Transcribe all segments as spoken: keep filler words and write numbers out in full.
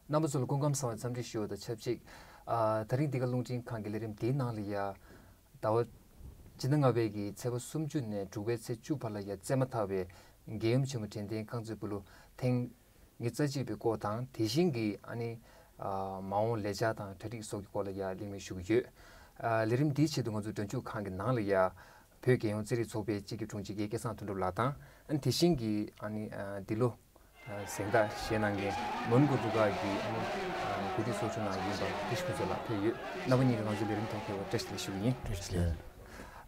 རྣམ་པ་ཚོ་ལ་སྐུ་ཁམས་བཟང་བའི་འཚམས་འདྲི་ཞུ་བ་དང་ཆབས་ཅིག་ཨ། ད་རིང་འདི་ག་རླུང་འཕྲིན་ཁང་གི་ལས་རིམ་འདིའི་ནང་ལ་ཡ། ཟླ་བ་སྤྱི་ཟླ་ལྔ་པའི་གི་ཚེས་པ་སུམ་ཅུ་ནས་དྲུག་པའི་ཚེས་བཅུ་བར་ལ་ཡ་བཙས་མ་ཐག་པའི་རྒྱལ་ཡུམ་ཆེན་མོ་དྲན་རྟེན་རྐང་རྩེད་སྤོ་ལོ་ཐེངས་ཉི་ཤུ་རྩ་གཅིག་པའི་སྐོར་དང་། དེ་བཞིན་གྱི་ཨ་ནི་ཨ། མ་འོངས་ལས་འཆར་དང་གྲ་སྒྲིག་སོགས་ཀྱི་སྐོར་ལ་ཡ་གླེང་མོལ་ཞུ་གི་ཡོད། ཨ། ལས་རིམ་འདིའི་ཆེད་དུ་ང་ཚོ་སྒྲ་འཇུག་ཁང་གི་ནང་ལ་ཡ། བོད་རྒྱལ་ཡོངས་རྩེད་རིགས་ཚོགས་པའི་སྤྱི་ཁྱབ་དྲུང་ཆེ་རྒན་སྐལ་བཟང་དོན་གྲུབ་ལགས་དང་། ཨ་ནི་དེ་བཞིན་གྱི་ཨ་ནི་ཨ། འདི་ལོ་ཨ། གཟེངས་རྟགས་བཞེས་གནང་མཁན་མོན་གྷོ་རུ་ཁག་གི་ཨ་ནི་ཨ། གོ་སྒྲིག་ཚོགས་ཆུང་ནང་ཡིན་པ་བཀྲ་ཤིས་ཕུན་ཚོགས་ལགས་ཕེབས་ཡོད། རྣམ་པ་གཉིས་ཀྱིས་ང་ཚོའི་ལས་རིམ་ཐོག་ཕེབས་པར་བཀྲ་ཤིས་བདེ་ལེགས་ཞུ་གི་ཡིན། བཀྲ་ཤིས་བདེ་ལེགས།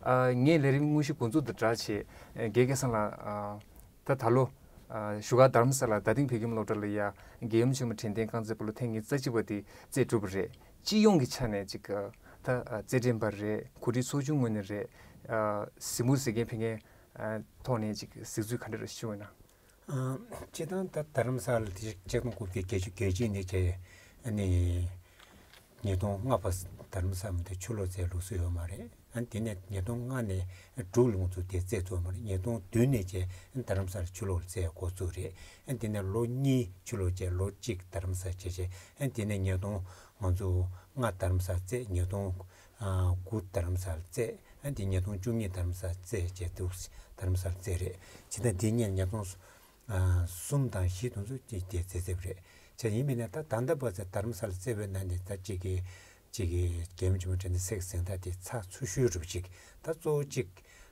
ཨ། ངས་ལས་རིམ་དངོས་གཞི་འགོ་འཛུགས་དང་སྦྲགས་བྱས་རྒན་སྐལ་བཟང་ལགས། ཨ། ད་ད་ལོ་ཨ། བཞུགས་སྒར་རྡ་རམ་ས་ལ་རྡ་སྟེང་བོད་ཁྱིམ་སློབ་གྲྭ་ལ་ཡ་རྒྱལ་ཡུམ་ཆེན་མོ་དྲན་རྟེན་རྐང་རྩེད་སྤོ་ལོ་ཐེངས་ཉི་ཤུ་རྩ་གཅིག་པ་དེ་རྩེད་གྲུབ་པ་རེད། སྤྱི་ཡོངས་ཀྱི་ཆ་ནས་ཅིག་ཨ། ད་ཨ། རྩེད་འགྲན་པ་རེད། གོ་སྒྲིག་ཚོགས་ཆུང་ངོས་ནས་རེད། ཨ། གཟིགས་མོ་གཟིགས་མཁན་ཕེབས་མཁན་ཨ། ཐོག་ནས་ཅིག་གཟིགས་ཚུལ་ག་འདྲ་རེད་ཞུ་འོས་ན། ཨ། སྤྱིར་བཏང་ད་རྡ་རམ་ས་ལ་དེ་ཆིག་སྟོང་དགུ་བརྒྱ་བརྒྱད་ཅུ་གྱ་གཅིག་ནས་བྱས་ཨ་ནི་ཉིས་སྟོང་ལྔ་བར་རྡ་རམ་ས་ལ་དེ་ཆུ་ལོག་རྩེད་ལུགས་སྲོལ་ཡོད་མ་རེད། ཨ། དེ་ནས་ཉིས་སྟོང་ལྔ་ནས་དྲུག་ལོ་ཚུན་དེ་རྩེད་ཐུབ་མ་རེད། ཉིས་སྟོང་བདུན་ནས་བྱས་རྡ་རམ་ས་ལ་ཆུ་ལོག་རྩེད་འགོ་བཙུགས་རེད། ཨ། དེ་ནས་ལོ་གཉིས་ཆུ་ལོག་བྱས། ལོ་གཅིག་རྡ་རམ་ས་བྱས་བྱས། ཨ། དེ་ནས་ཉིས་སྟོང་ང་ཚོ་ལྔ་རྡ་རམ་ས་རྩེད། ཉིས་སྟོང་ཨ། དགུ་རྡ་རམ་ས་རྩེད། ཨ། དེ་ཉིས་སྟོང་བཅུ་གཉིས་རྡ་རམ་ས་རྩེད་བྱས་འདུག་རྡ་རམ་ས་རྩེད་རེད། ཇི་ལྟར་འདི་ཉིད་ཉིས་སྟོང་ཨ། གསུམ་དང་བཞི་དེ་ཚོ་དེ་དེ་རྩེད་རྩེད་རེད། བྱས་ཡིན་པས་ན་ད་ད་ལྟ་བར་དུ་རྡ་རམ་ས་ལ་རྩེད་པའི་ནང་ནས་ད་གཅིག་གི་གཅིག་གི་རྒྱལ་ཡུམ་ཆེན་མོ་དྲན་རྟེན་གཟེངས་རྟགས་དེ་ཚགས་ཚུད་ཤོས་རུ་གཅིག་ད་གཙོ་བོ་གཅིག་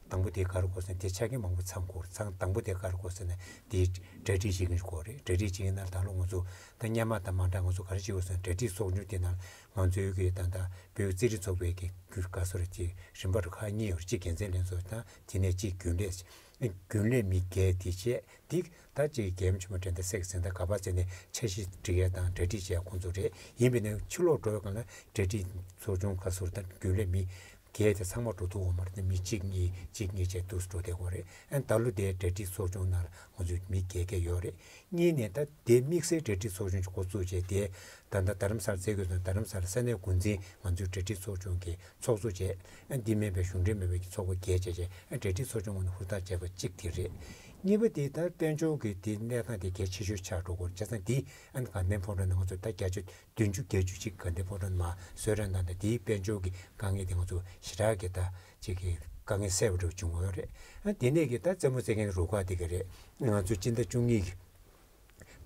དང་པོ་དེ་ག་རེ་དགོས་ཟེར་ན་དེ་ཆ་རྐྱེན་མང་པོ་ཚང་དགོས། ཚང་དང་པོ་དེ་ག་རེ་དགོས་ཟེར་ན་དེ་གྲ་སྒྲིག་བྱེད་མཁན་དགོས་རེད། གྲ་སྒྲིག་བྱེད་མཁན་ནང་ད་ལོ་ང་ཚོ་ད་སྔོན་མ་དང་མ་འདྲ་ང་ཚོ་ག་རེ་བྱེད་དགོས་ཟེར་ན་གྲ་སྒྲིག་ཚོགས་ཆུང་དེ་ནང་ང་ཚོའི་གི་ད་ལྟ་བོད་རྩེད་རིགས་ཚོགས་པའི་གི་རྒྱུན་ག་ཚོད་རེད། དེ་རིམ་པ་རུ་ཁག་གཉིས་ཡོད་རེད། གཅིག་འགན་འཛིན་ལྷན་ཚོགས་དང་དེ་ནས་གཅིག་རྒྱུན་ལས། རྒྱུན་ལས་མི་བརྒྱད་དེ་བྱས་དེ་ད་གཅིག་རྒྱལ་ཡུམ་ཆེན་མོ་དྲན་རྟེན་གཟེངས་རྟགས་ག་པར་རྩེ་ནས་འཆར་གཞི་སྒྲིག་ཡས་དང་གྲ་སྒྲིག་བྱས་ཁོང་ཚོ་རེད། ཡིན་པས་ན་ཕྱི་ལོགས་འགྲོ་བའི་སྒང་ལ་གྲ་སྒྲིག་ཚོགས་ཆུང་ག་ཚོད་དང་རྒྱུན་ལས་མི་བརྒྱད་དེ་ཚང་མ་འགྲོ་ཐུབ་ཡོད་མ་རེད། དེ་མི་གཅིག་གཉིས་གཅིག་གཉིས་བྱས་འདུག་སེ་འགྲོ་བསྡད་ཀྱི་ཡོད་རེད། ཨ་ནི་ད་ལོ་དེའི་གྲ་སྒྲིག་ཚོགས་ཆུང་ནང་ལ་ང་ཚོ་མི་བརྒྱད་བརྒྱད་ཡོད་རེད། གཉིས་ནས་ད་དེ་དམིགས་བསལ་གྲ་སྒྲིག་ཚོགས་ཆུང་ཞིག་འགོ་བཙུགས་བྱས་དེ་ད་ལྟ་རྡ་རམ་ས་ལ་རྩེད་དགོས་དང་རྡ་རམ་ས་ལ་ས་གནས་འགོ་འཛིན་ང་ཚོའི་གྲ་སྒྲིག་ཚོགས་ཆུང་གི་ཚོགས་གཙོ་བྱས། ཨ། འདི་མིན་པའི་གཞུང་འབྲེལ་མིན་པའི་ཚོགས་པ་བརྒྱད་བྱས་བྱས། ཨ། གྲ་སྒྲིག་ཚོགས་ཆུང་ངོས་ནས་ཧུར་ཐག་བྱས་པ་གཅིག་དེ་རེད། གཉིས་པ་དེ་ད་དཔལ་འབྱོར་གྱི་དེ་གནས་སྟངས་དེ་གལ་ཆེ་ཤོས་ཆགས་འགྲོ་གི་ཡོད་རེད། བྱས་ཙང་འདི་ཨ་ནི་དགའ་ལྡན་ཕོ་བྲང་ནང་ང་ཚོ་ད་བརྒྱ་ཆ་བདུན་ཅུ་བརྒྱད་ཅུ་ཅིག་དགའ་ལྡན་ཕོ་བྲང་ནང་བཟོས་རན་དང་། ད་འདིའི་དཔལ་འབྱོར་གྱི་དཀའ་ངལ་དེ་ང་ཚོ་ཞེ་དྲག་གི་ད་ཅིག་གི་དཀའ་ངལ་སེལ་བ་འདྲ་བྱུང་ཡོད་རེད། ཨ། དེ་ནས་གི་ད་རྩེད་མོ་རྩེད་མཁན་རུ་ཁག་དེ་ག་རེད། ང་ཚོ་སྤྱི་ཟླ་བཅུ་གཉིས་ཀྱི་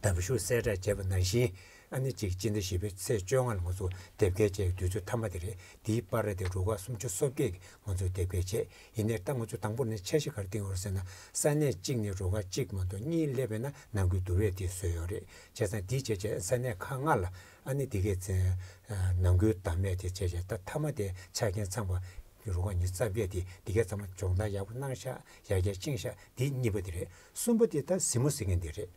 ཟླ་བ་གཞུག་གསལ་བསྒྲགས་བྱས་པ་ནང་བཞིན། ཨ་ནི་གཅིག་སྤྱི་ཟླ་བཞི་པའི་ཚེས་བཅོ་ལྔ་ལ་ང་ཚོ་དེབ་སྐྱེལ་བྱས་དུས་ཚོད་མཐའ་མ་དེ་རེད། དེའི་བར་དེ་རུ་ཁག་སུམ་ཅུ་སོ་བརྒྱད་ཀྱིས་ང་ཚོ་དེབ་སྐྱེལ་བྱས། ཡིན་ནའི་ད་ང་ཚོ་དང་པོ་ནས་འཆར་གཞི་ག་རེ་བཏིང་ཡོད་རེད་ཟེར་ན། ས་གནས་གཅིག་ནས་རུ་ཁག་གཅིག་མ་གཏོགས་གཉིས་སླེབས་པས་ན་ནང་ཁུལ་བསྡུ་བའི་དེ་བཟོས་ཡོད་རེད། བྱས་ཙང་དེའི་རྗེས་བྱས་ས་གནས་ཁག་ལྔ་ལ་ཨ་ནི་དེ་གའི་ཚེ་ནང་ཁུལ་བསྡམས་ནས་དེ་བྱས་བྱས། ད་མཐའ་མ་དེ་ཆ་རྐྱེན་ཚང་བ་རུ་ཁག་ཉི་ཤུ་རྩ་བརྒྱད་དེ་དེ་གའི་ཚང་མ་སྦྱོང་བརྡར་ཡག་པོ་གནང་ཤག་ཡར་རྒྱས་ཕྱིན་ཤག་དེ་གཉིས་པ་དེ་རེད། གསུམ་པ་དེ་ད་གཟིགས་མོ་གཟིགས་མཁན་དེ་རེད།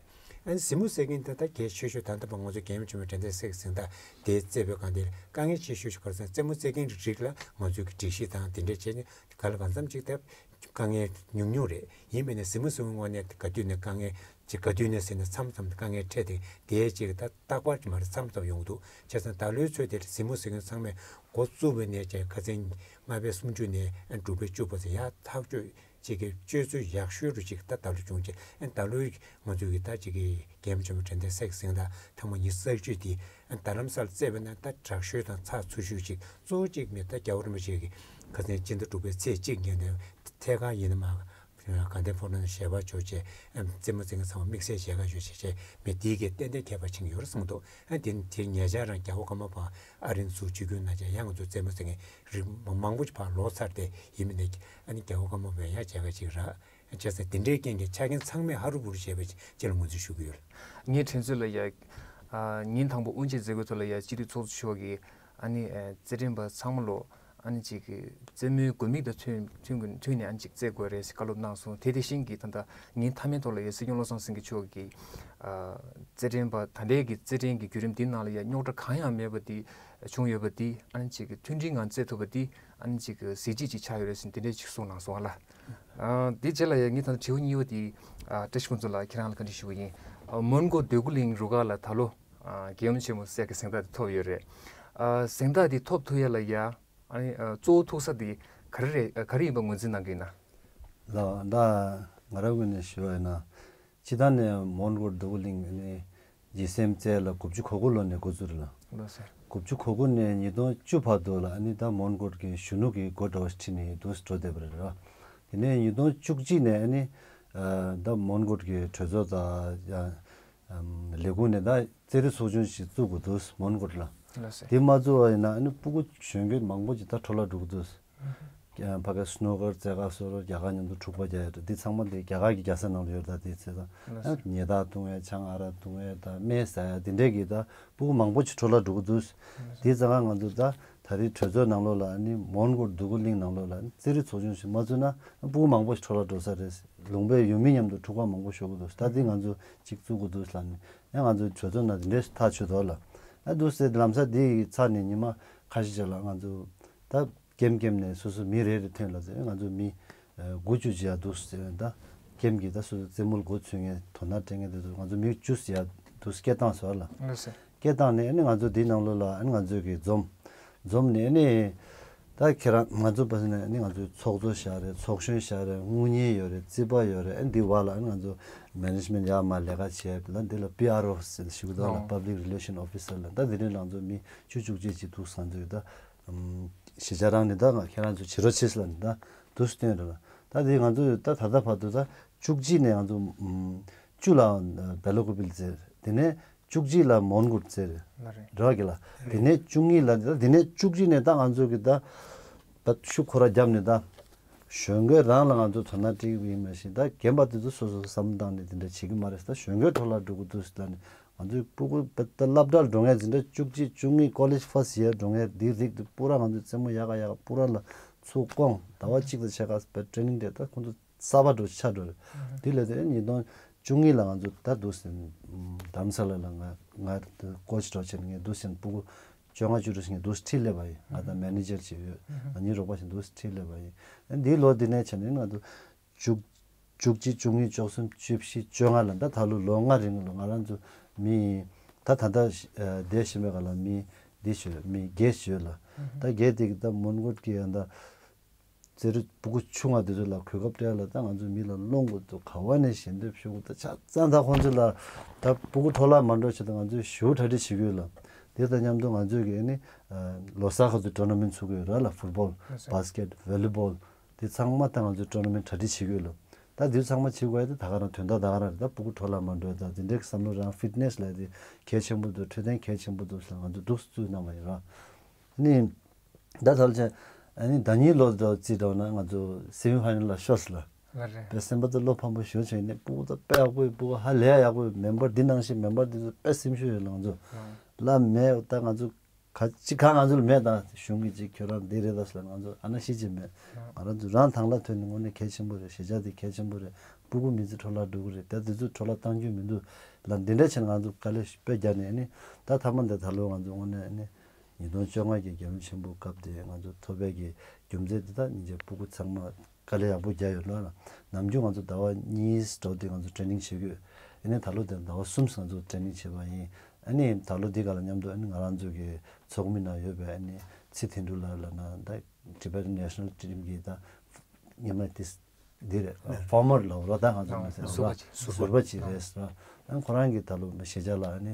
ཨ་ནི་གཟིགས་མོ་གཟིགས་མཁན་དེ་ད་གལ་ཆེ་ཤོས། ད་ལྟ་བར་ང་ཚོ་རྒྱལ་ཡུམ་ཆེན་མོའི་དྲན་རྟེན་གཟེངས་རྟགས་དེ་རྩེད་པའི་སྒང་དེར་དཀའ་ངལ་ཆེ་ཤོས་ཤིག་ག་རེ་ཟེར་ན། རྩེད་མོ་རྩེད་མཁན་རིགས་ལ་ང་ཚོའི་གི་སྒྲིག་གཞི་དང་དེ་འདྲ་བྱས་ནས་ག་ལ་གང་འཚམ་ཅིག་ད་དཀའ་ངལ་ཉུང་ཉུང་རེད། ཡིན་པས་ན་གཟིགས་མོ་གཟིགས་མཁན་ངོས་ནས་ག་དུས་ནས་དཀའ་ངལ་ཅིག་ག་དུས་ནས་ཟེར་ན་མཚམས་མཚམས་དཀའ་ངལ་འཕྲད་དེ། དེའི་ཅིག་ད་རྟག་པར་གྱི་མ་རེད། མཚམས་མཚམས་ཡོང་གི་འདུག་བྱས་ཙང་ད་ལོའི་ཚོད་དེར་གཟིགས་མོ་གཟིགས་མཁན་ཚང་མས་འགོ་བཙུགས་པ་ནས་བྱས་ཁ་སང་ལྔ་པའི་སུམ་ཅུ་ནས་ཨ་དྲུག་པའི་བཅུ་བར་ཡར་ཐག་གཅོད་ཅིག་གི་སྤྱོད་ཚུལ་ཡག་ཤོས་རུ་ཅིག་ད་ད་ལོ་བྱུང་ཅིག་ཨ་ད་ལོའི་ང་ཚོའི་གི་ད་ཅིག་གི་རྒྱལ་ཡུམ་ཆེན་མོའི་དྲན་རྟེན་གཟེངས་རྟགས་ཐེངས་མ་ཉི་ཤུ་རྩ་གཅིག་དེ་ཨ་རྡ་རམ་ས་ལ་རྩེད་པ་ན་ད་དྲག་ཤོས་དང་ཚགས་ཚུད་ཤོས་ཅིག་གཙོ་བོ་གཅིག་མི་ད་རྒྱལ་བ་རིན་པོ་ཆེ་གི་ཁ་སང་སྤྱི་ཟླ་དྲུག་པའི་ཚེས་གཅིག་ཉིན་ནས་ཐད་ཀར་ཡིན་ན་མ་དགའ་ལྡན་ཕོ་བྲང་ཞལ་པར་འབྱོར་བྱས། ཨ་རྩེད་མོ་རྩེད་མཁན་ཚང་མ་དམིགས་བསལ་མཇལ་ཁ་ཞུ་བྱས་བྱས་མི་དེའི་གི་ཏན་ཏན་ཁྱད་པར་ཕྱིན་ཡོད་རེད་བསམ་འདུག་ཨ་དེ་དེ་ཉེ་ཆར་རང་རྒྱལ་བ་ཀརྨ་པ་ཨ་རིར་འཛུལ་ཆིབས་བསྒྱུར་གནང་བྱས་ཡང་ང་ཚོ་རྩེད་མོ་རྩེད་མཁན་རིགས་མང་པོ་ཕར་ལོག་ཚར་ཏེ། ཡིན་མིན་ནས་ཨ་ནི་རྒྱལ་བ་ཀརྨ་པ་ཡང་མཇལ་ཁ་ཅིག་རག་བྱས་ཙང་དེ་འདྲའི་རྐྱེན་གྱིས་ཆ་རྐྱེན་ཚང་མས་ཧ་རུ་བུ་རུ་བྱས་པའི་ཕྱིར་ལ་ངོས་འཛིན་ཞུ་གི་ཡོད། ངའི་དྲན་ཚོད་ལ་ཡ། ཨ་ཉིན་དང་པོ་དབུ་འབྱེད་མཛད་སྒོའི་ཐོག་ལ་ཡ་སྤྱི་འཐུས་ཚོགས་གཙོ་མཆོག་གིས་ཨ་ནི་ཨ་རྩེད་འགྲན་པ་ཚང་མ་ལོ་ཨ་ནི་ཅིག་གི་རྩེད་མོའི་དགོས་དམིགས་དང་མཐུན་མཐུན་མཐུན་ནས་ཨ་ནི་ཅིག་རྩེད་དགོས་རེད་ཟེར་བཀའ་སློབ་གནང་སོང་། དེ་དེ་བཞིན་གྱི་ད་ལྟ་ཉིན་མཐའ་མའི་ཐོག་ལ་ཡ་སྲིད་སྐྱོང་བློ་བཟང་སེང་གེ་མཆོག་གིས་ཨ་རྩེད་འགྲན་པ་ད་ལྟའི་གི་རྩེད་འགྲན་གྱི་བརྒྱུད་རིམ་འདིའི་ནང་ལ་ཡ་རྙོག་དྲ་གང་ཡང་མེད་པ་འདི་བྱུང་ཡོད་པ་འདི་ཨ་ནི་ཅིག་གི་མཐུན་སྒྲིལ་ངང་རྩེད་ཐུབ་པ་འདི་ཨ་ནི་ཅིག་གི་གཟི་བརྗིད་ཅིག་ཆགས་ཡོད་རེད་ཟེར་འདི་འདྲས་ཅིག་གསུངས་གནང་སོང་ཨ་ལ། ཨ་དེ་རྗེས་ལ་ཡ་ངས་ད་དྲི་བ་གཉིས་པ་དེ་ཨ་བཀྲ་ཤིས་ཕུན་ཚོགས་ལགས་ཁྱེད་རང་ལ་བཀའ་འདྲི་ཞུ་གི་ཡིན། ཨ་མོན་གྷོ་འདོད་རྒུ་གླིང་རུ་ཁག་ལ་ད་ལོ་ཨ་རྒྱལ་ཡུམ་ཆེན་མོ་གཟེངས་རྟགས་དེ་ཐོབ་ཡོད་རེད། ཨ་གཟེངས་རྟགས་དེ་ཐོབ་ཐུབ་ཡ་ལ་ཡ་ཨ་ནི་ཨ་གཙོ་བོ་ཐུག་ས་དེ་ག་རེ་རེད། ག་རེ་ཡིན་པ་ངོས་འཛིན་གནང་གི་ཡིན་ན། ལགས། ད་ང་རང་ངོས་ནས་ཞུ་བ་ཡིན་ན། སྤྱིར་བཏང་ནས་མོན་གྷོ་འདོད་རྒུ་གླིང་ནི་ ཇི་སེམས་རྩེ་ལ་དགུ་བཅུ་གོ་དགུ་ལོ་ནས་འགོ་བཙུགས་རེད་ལ། ལགས་སོ། དགུ་བཅུ་གོ་དགུ་ནས་ཉིས་སྟོང་བཅུ་བར་དུ་ལ་ཨ་ནི་ད་མོན་གྷོ་གི་གཞོན་ནུ་གི་འགོ་འདྲ་བ་ཞིག་ཁྲིད་ནས་འདུག་སེ་འགྲོ་བསྡད་པ་རེད་ར། དེ་ནས་ཉིས་སྟོང་བཅུ་གཅིག་ནས་ཨ་ནི་ད་མོན་གྷོ་གི་གྲོས་ཚོགས་དང་ཡང་ལས་ཁུངས་ནས་ད་རྩེད་རིགས་ཚོགས་ཆུང་ཞིག་བཙུགས་དགོས་འདུག་མོན་གྷོ་ལ། ལགས་སོ། དེ་མ་བཙུགས་པ་ཡིན་ན་ཨ་ནི་སྤུ་གུ་གཞོན་སྐྱེས་མང་པོ་ཅིག་ད་འཕྲོ་བརླག་འགྲོ་གི་འདུག་ཕ་གི་སྣུ་ཀར་རྩེད་གར་སོགས་རྒྱ་གར་མཉམ་དུ་འཁྲུག་པ་རྒྱག་ཡ་འདྲ་འདི་ཚང་མ་འདི་རྒྱ་གར་གྱི་རྒྱལ་ས་ནང་ལ་ཡོད་ད། དེ་ཚེ་ད་ཉེས་རྡུང་ཡ་ཆང་ཨ་རག་འཐུང་ཡ་ད་སྨན་ཟ་ཡ་འདི་འདྲས་ཀྱི་ད་སྤུ་གུ་མང་པོ་ཞིག་འཕྲོ་བརླག་འགྲོ་གི་འདུག་དེ་ཙང་ང་ཚོ་ད་ད་རེས་གྲོས་ཚོགས་ནང་ལོགས་ལ་ནི་མོན་གྷོ་འདུ་ཁང་གླིང་ནང་ལོགས་ལ་རྩེད་རིགས་ཚོགས་ཆུང་ཞིག་མ་བཙུགས་ན་སྤུ་གུ་མང་པོ་ཞིག་འཕྲོ་བརླག་འགྲོ་ས་རེད། ལུང་པའི་ཡུལ་མི་མཉམ་དུ་འཁྲུག་པ་མང་པོ་ཤོར་གི་འདུག་ད་འདི་ང་ཚོ་གཅིག་བཙུགས་དགོས་འདུག་ལབ་ནས་ཡང་ང་ཚོ་གྲོས་ཚོགས་ནང་འདི་འདྲས་ཐག་ཆོད་འདུག་ལ། ཨ་འདུག་སེ་ལམ་སང་འདི་ཡི་ཚར་ནས་ཉི་མ་ཁ་ཤས་ཤིག་ལ་ང་ཚོ་ད་ཀེམ་ཀེམ་ནས་སོ་སོ་མི་རེ་རེ་ཐོན་ལ་ཟེར། ང་ཚོ་མི་དགུ་བཅུ་ཅིག་ཡར་འདུག་སེ་ད་ཀེམ་གྱི་ད་སོ་སོ་རྩེད་མོ་ལ་འགོ་ཚུགས་མཁན་དོ་སྣང་སྤྲད་མཁན་དེ་ཚོ་ང་ཚོ་མི་བཅུ་ཡར་འདུག་སེ་སྐད་བཏང་སོང་ལ། ལགས་སོ། སྐད་བཏང་ནས་ཨ་ནི་ང་ཚོ་འདི་ནང་ལོགས་ལ་ཨ་ནི་ང་ཚོ་གི་འཛོམས། འཛོམས་ནས་ཨ་ནི་ད་ཁྱེད་རང་ང་ཚོ་བ་སི་ནས་ཨ་ནི་ང་ཚོའི་ཚོགས་གཙོ་བཞག་རེད། ཚོགས་གཞོན་བཞག་རེད། དངུལ་གཉེར་ཡོད་རེད། རྩིས་པ་ཡོད་རེད། ཨ་ནི་འདི་བར་ལ་ཨ་ནི་ང་ཚོ་མེ་ནེ་ཇི་མེན་ཊི་ཡར་མར་ལས་ཀ་བྱེད་ལ་འདི་ལ་པི་ཨར་ཨོ་ཟེར་ཞུ་གི་འདུག་ལ། ཨོ། Public Relation Officer ལ་ད་འདི་ནས་ང་ཚོ་མི་བཅུ་བཅུ་གཅིག་ཅིག་འདུག་ང་ཚོ་གི་ད་གཞིས་ཆགས་རང་ནས་ད་ང་ཁྱེད་རང་ཚོ་བྱེད་རོགས་བྱེད་ཟེར་ལ་ནི་ད་འདུག་སེ་སྟོན་རེད་ལ། ད་འདི་ང་ཚོ་ད་ད་ལྟ་བར་དུ་ད་བཅུ་གཅིག་ནས་ང་ཚོ་བཅུ་ལ་བེ་ལོ་ཀོ་པི་ལ་ཟེར། དེ་ནས་བཅུ་གཅིག་ལ་མོན་གྷོ་ཟེར། ལ་རེད། རེད་བ་གི་ལ། རེད། དེ་ནས་བཅུ་གཉིས་ལ་ད་དེ་ནས་བཅུ་གཅིག་ནས་ད་ང་ཚོ་གི་ད་ད་ཤུགས་ཁོ་ར་བརྒྱབ་ནས་ད་གཞོན་སྐྱེས་རང་ལ་ང་ཚོ་དོ་སྣང་སྤྲད་ཀྱི་ཡིན་མ་གཞི་ད་རྒན་པ་དེ་ཚོ་སོ་སོ་བསམ་བློ་བཏང་ནས་དེ་འདྲ་བྱེད་ཀྱི་མ་རེད། ད་གཞོན་སྐྱེས་འཕྲོ་བརླག་འགྲོ་གི་འདུག་ཟེར་ད་ནི་ང་ཚོའི་སྤུ་གུ་ད་སློབ་གྲྭར་འགྲོ་མཁན་འཛིན་གྲྭ་བཅུ་གཅིག་བཅུ་གཉིས་ཀོ་ལེཇ་ཕར་སི་ཡར་འགྲོ་མཁན་འདིའི་རིགས་དེ་སྤུ་ར་ང་ཚོའི་རྩེད་མོ་ཡག་ག་ཡག་ག་སྤུ་ར་ལ་ཚུར་བསྐོང་། ཟླ་བ་གཅིག་དང་ཕྱེད་ཀ་བའི་ཊེ་རེ་ནིང་དེ་ད་ཁོང་ཚོ་གསར་པ་འགྲོ་ཆགས་འགྲོ་རེད། དེ་ལས་དེ་ཉིས་སྟོང་བཅུ་གཉིས་ལ་ང་ཚོ་ད་འདུག་སེ་རྡ་རམ་ས་ལ་ལ་ང་ང་ཀོ་ཆི་འདྲ་བྱས་ནས་ངས་འདུག་སེ་སྤུ་གུ་བཅོ་ལྔ་བཅུ་དྲུག་ཞིག་ངས་འདུག་སེ་ཁྲིད་སླེབས་པ་ཡིན། ང་དང་མེ་ནེ་ཇར་ཅིག་ཡོད། ང་གཉིས་རོགས་པ་ཞིག་འདུག་སེ་ཁྲིད་སླེབས་པ་ཡིན། འདིའི་ལོ་འདི་ནས་བྱས་ནས་ང་ཚོ་བཅུ་བཅུ་གཅིག་བཅུ་གཉིས་བཅུ་གསུམ་བཅུ་བཞི་བཅོ་ལྔ་ལ་ད་ད་ལོ་ལོ་ལྔ་རིང་ལ་ང་རང་ཚོ་མི་ད་ད་ལྟ་བསྡད་བཞིན་པའི་སྒང་ལ་མི་འདི་ཞོད་མི་བརྒྱད་ཞོད་ལ། ད་བརྒྱད་དེ་གི་ད་མོན་གྷོ་གི་ཡང་ད་རྩེད་རིགས་སྤུ་གུ་ཆུང་བ་དེ་ཚོ་ལ་གོ་སྐབས་སྤྲད་ལ་ད་ང་ཚོ་མི་ལ་སློང་དགོས་འདུག་ག་བ་ནས་ཞལ་འདེབས་ཞུ་དགོས། ད་ཆ་ཚང་ད་ཁོང་ཚོ་ལ་ད་སྤུ་གུ་འཕྲོ་བརླག་མ་འགྲོ་ཆེད་དུ་ང་ཚོས་ཞེ་པོ་གྲ་སྒྲིག་བྱེད་ཀྱི་ཡོད་ལ། དེ་དང་མཉམ་དུ་ང་ཚོས་ཀྱི་ཨ་ནི་ལོ་གསར་ཁ་ཚོ་ཊོར་ན་མེན་ཊི་ཚུགས་ཀྱི་ཡོད་ར་ལ། ཕུཊ་བོལ། ལགས་སོ། བྷ་སི་ཀེཊ། ཝོ་ལི་བོལ། དེ་ཚང་མ་ད་ང་ཚོས་ཊོར་ན་མེན་ཊི་གྲ་སྒྲིག་བྱེད་ཀྱི་ཡོད་ལ། ད་དེ་ཚང་མ་བྱེད་དགོས་ཡ་དེ་ད་ག་རང་དོན་དག་ད་ག་རང་རེད། ད་སྤུ་གུ་འཕྲོ་བརླག་མ་འགྲོ་ཡ་ད་དེ་འདྲའི་བསམ་བློ་རང་ཕིཊ་ནེ་སི་ལ་དེ་གལ་ཆེན་པོ་འདུག་འཕྲོད་བསྟེན་གལ་ཆེན་པོ་འདུག་ཟེར་ང་ཚོ་འདུག་སེ་བཙུགས་གནང་བ་ཡིན་ར། ཨ་ནི། ད་ཐོལ་ཆེན། ཨ་ནི་ཟླ་ཉིན་ལོ་འདྲ་རྩིས་འདྲ་ན་ང་ཚོ་སེ་མི་ཕ་ནལ་ལ་ཤོར་སོང་ལ། ལ་རེད། པའི་སེམས་པ་ད་བློ་ཕམ་པོ་ཞེ་པོ་བྱུང་། ཡིན་ནའི་སྤུ་གུ་ད་དཔེ་ཡག་པོ་ཡོད། སྤུ་གུ་ཧ་ལས་ཡག་པོ་ཡོད། མེམ་བར་འདི་ནང་བཞིན་མེམ་བར་འདི་ཚོ་དཔེ་སེམས་ཤུགས་ཡོད་ལ་ང་ཚོ། ཨང་། ལ་མེད་ད་ང་ཚོ་ག་ཅི་གང་ང་ཚོ་ལ་མེད་ད་གཞུང་གི་ཅིག་ཁྱོད་རང་འདི་རེད་ད་ཟེར་ལ་ང་ཚོ་ཨ་ན་ཤི་ཅི་མེད། ཨང་། ང་རང་ཚོ་རང་ཐང་ལ་ཐོན་ནས་དངོས་གནས་གལ་ཆེན་པོ་རེད། གཞིས་ཆགས་འདི་གལ་ཆེན་པོ་རེད། སྤུ་གུ་མི་ཚེ་འཕྲོ་བརླག་འགྲོ་གི་རེད། ད་འདི་ཚོ་འཕྲོ་བརླག་བཏང་རྒྱུ་མི་འདུག་ལ་འདི་འདྲ་བྱས་ན་ང་ཚོ་དཀའ་ལས་དཔེ་རྒྱག་ནས་ཨ་ནི་ད་ཐ་མ་འདི་ད་ལོ་ང་ཚོ་དངོས་གནས་ཨ་ནི། ཉིས་སྟོང་བཅོ་ལྔ་གི་རྒྱལ་ཡུམ་ཆེན་པོའི་སྐབས་དེ་ང་ཚོ་ཐོབ་པའི་གི་རྒྱུ་མཚན་དེ་དག་སྙིང་རྗེ་སྤུ་གུ་ཚང་མ་དཀའ་ལས་ཡག་པོ་རྒྱག་ཡོད་ལ། ནམ་རྒྱུན་ང་ཚོ་ཟླ་བ་གཉིས་འགྲོ་དེ་ང་ཚོ་ཊེ་རེ་ནིང་བྱེད་དགོས། ཨ་ནི་ད་ལོ་དེ་ཟླ་བ་གསུམ་ང་ཚོ་ཊེ་རེ་ནིང་བྱས་པ་ཡིན། ཨ་ནི་ད་ལོ་འདི་ག་ལ་མཉམ་དུ་ཨ་ནི་ང་རང་ཚོ་གི་ཚོགས་མི་ནང་ཡོད་པའི་ཨ་ནི་ཚེ་བརྟན་འབྲུག་ལགས་ལ་ན་ད་ཊི་བེ་ཊན་ནེ་ཤ་ནལ་ཊིམ་གི་ད་ཉི་མ་དེ། འདི་རེད། ཨ། ཕོར་མར་ལ་རོ་ད་ང་ཚོ་ཨ། མི་ཟེར་ཟུར་པ་ཅིག་ཟུར་པ་ཟུར་པ་ཅིག་ཨ། རེད་ཟེར། ཨ་ཁོ་རང་གིས་ད་ལོ་མི་ཤེས་བྱ་ལ་ཨ་ནི་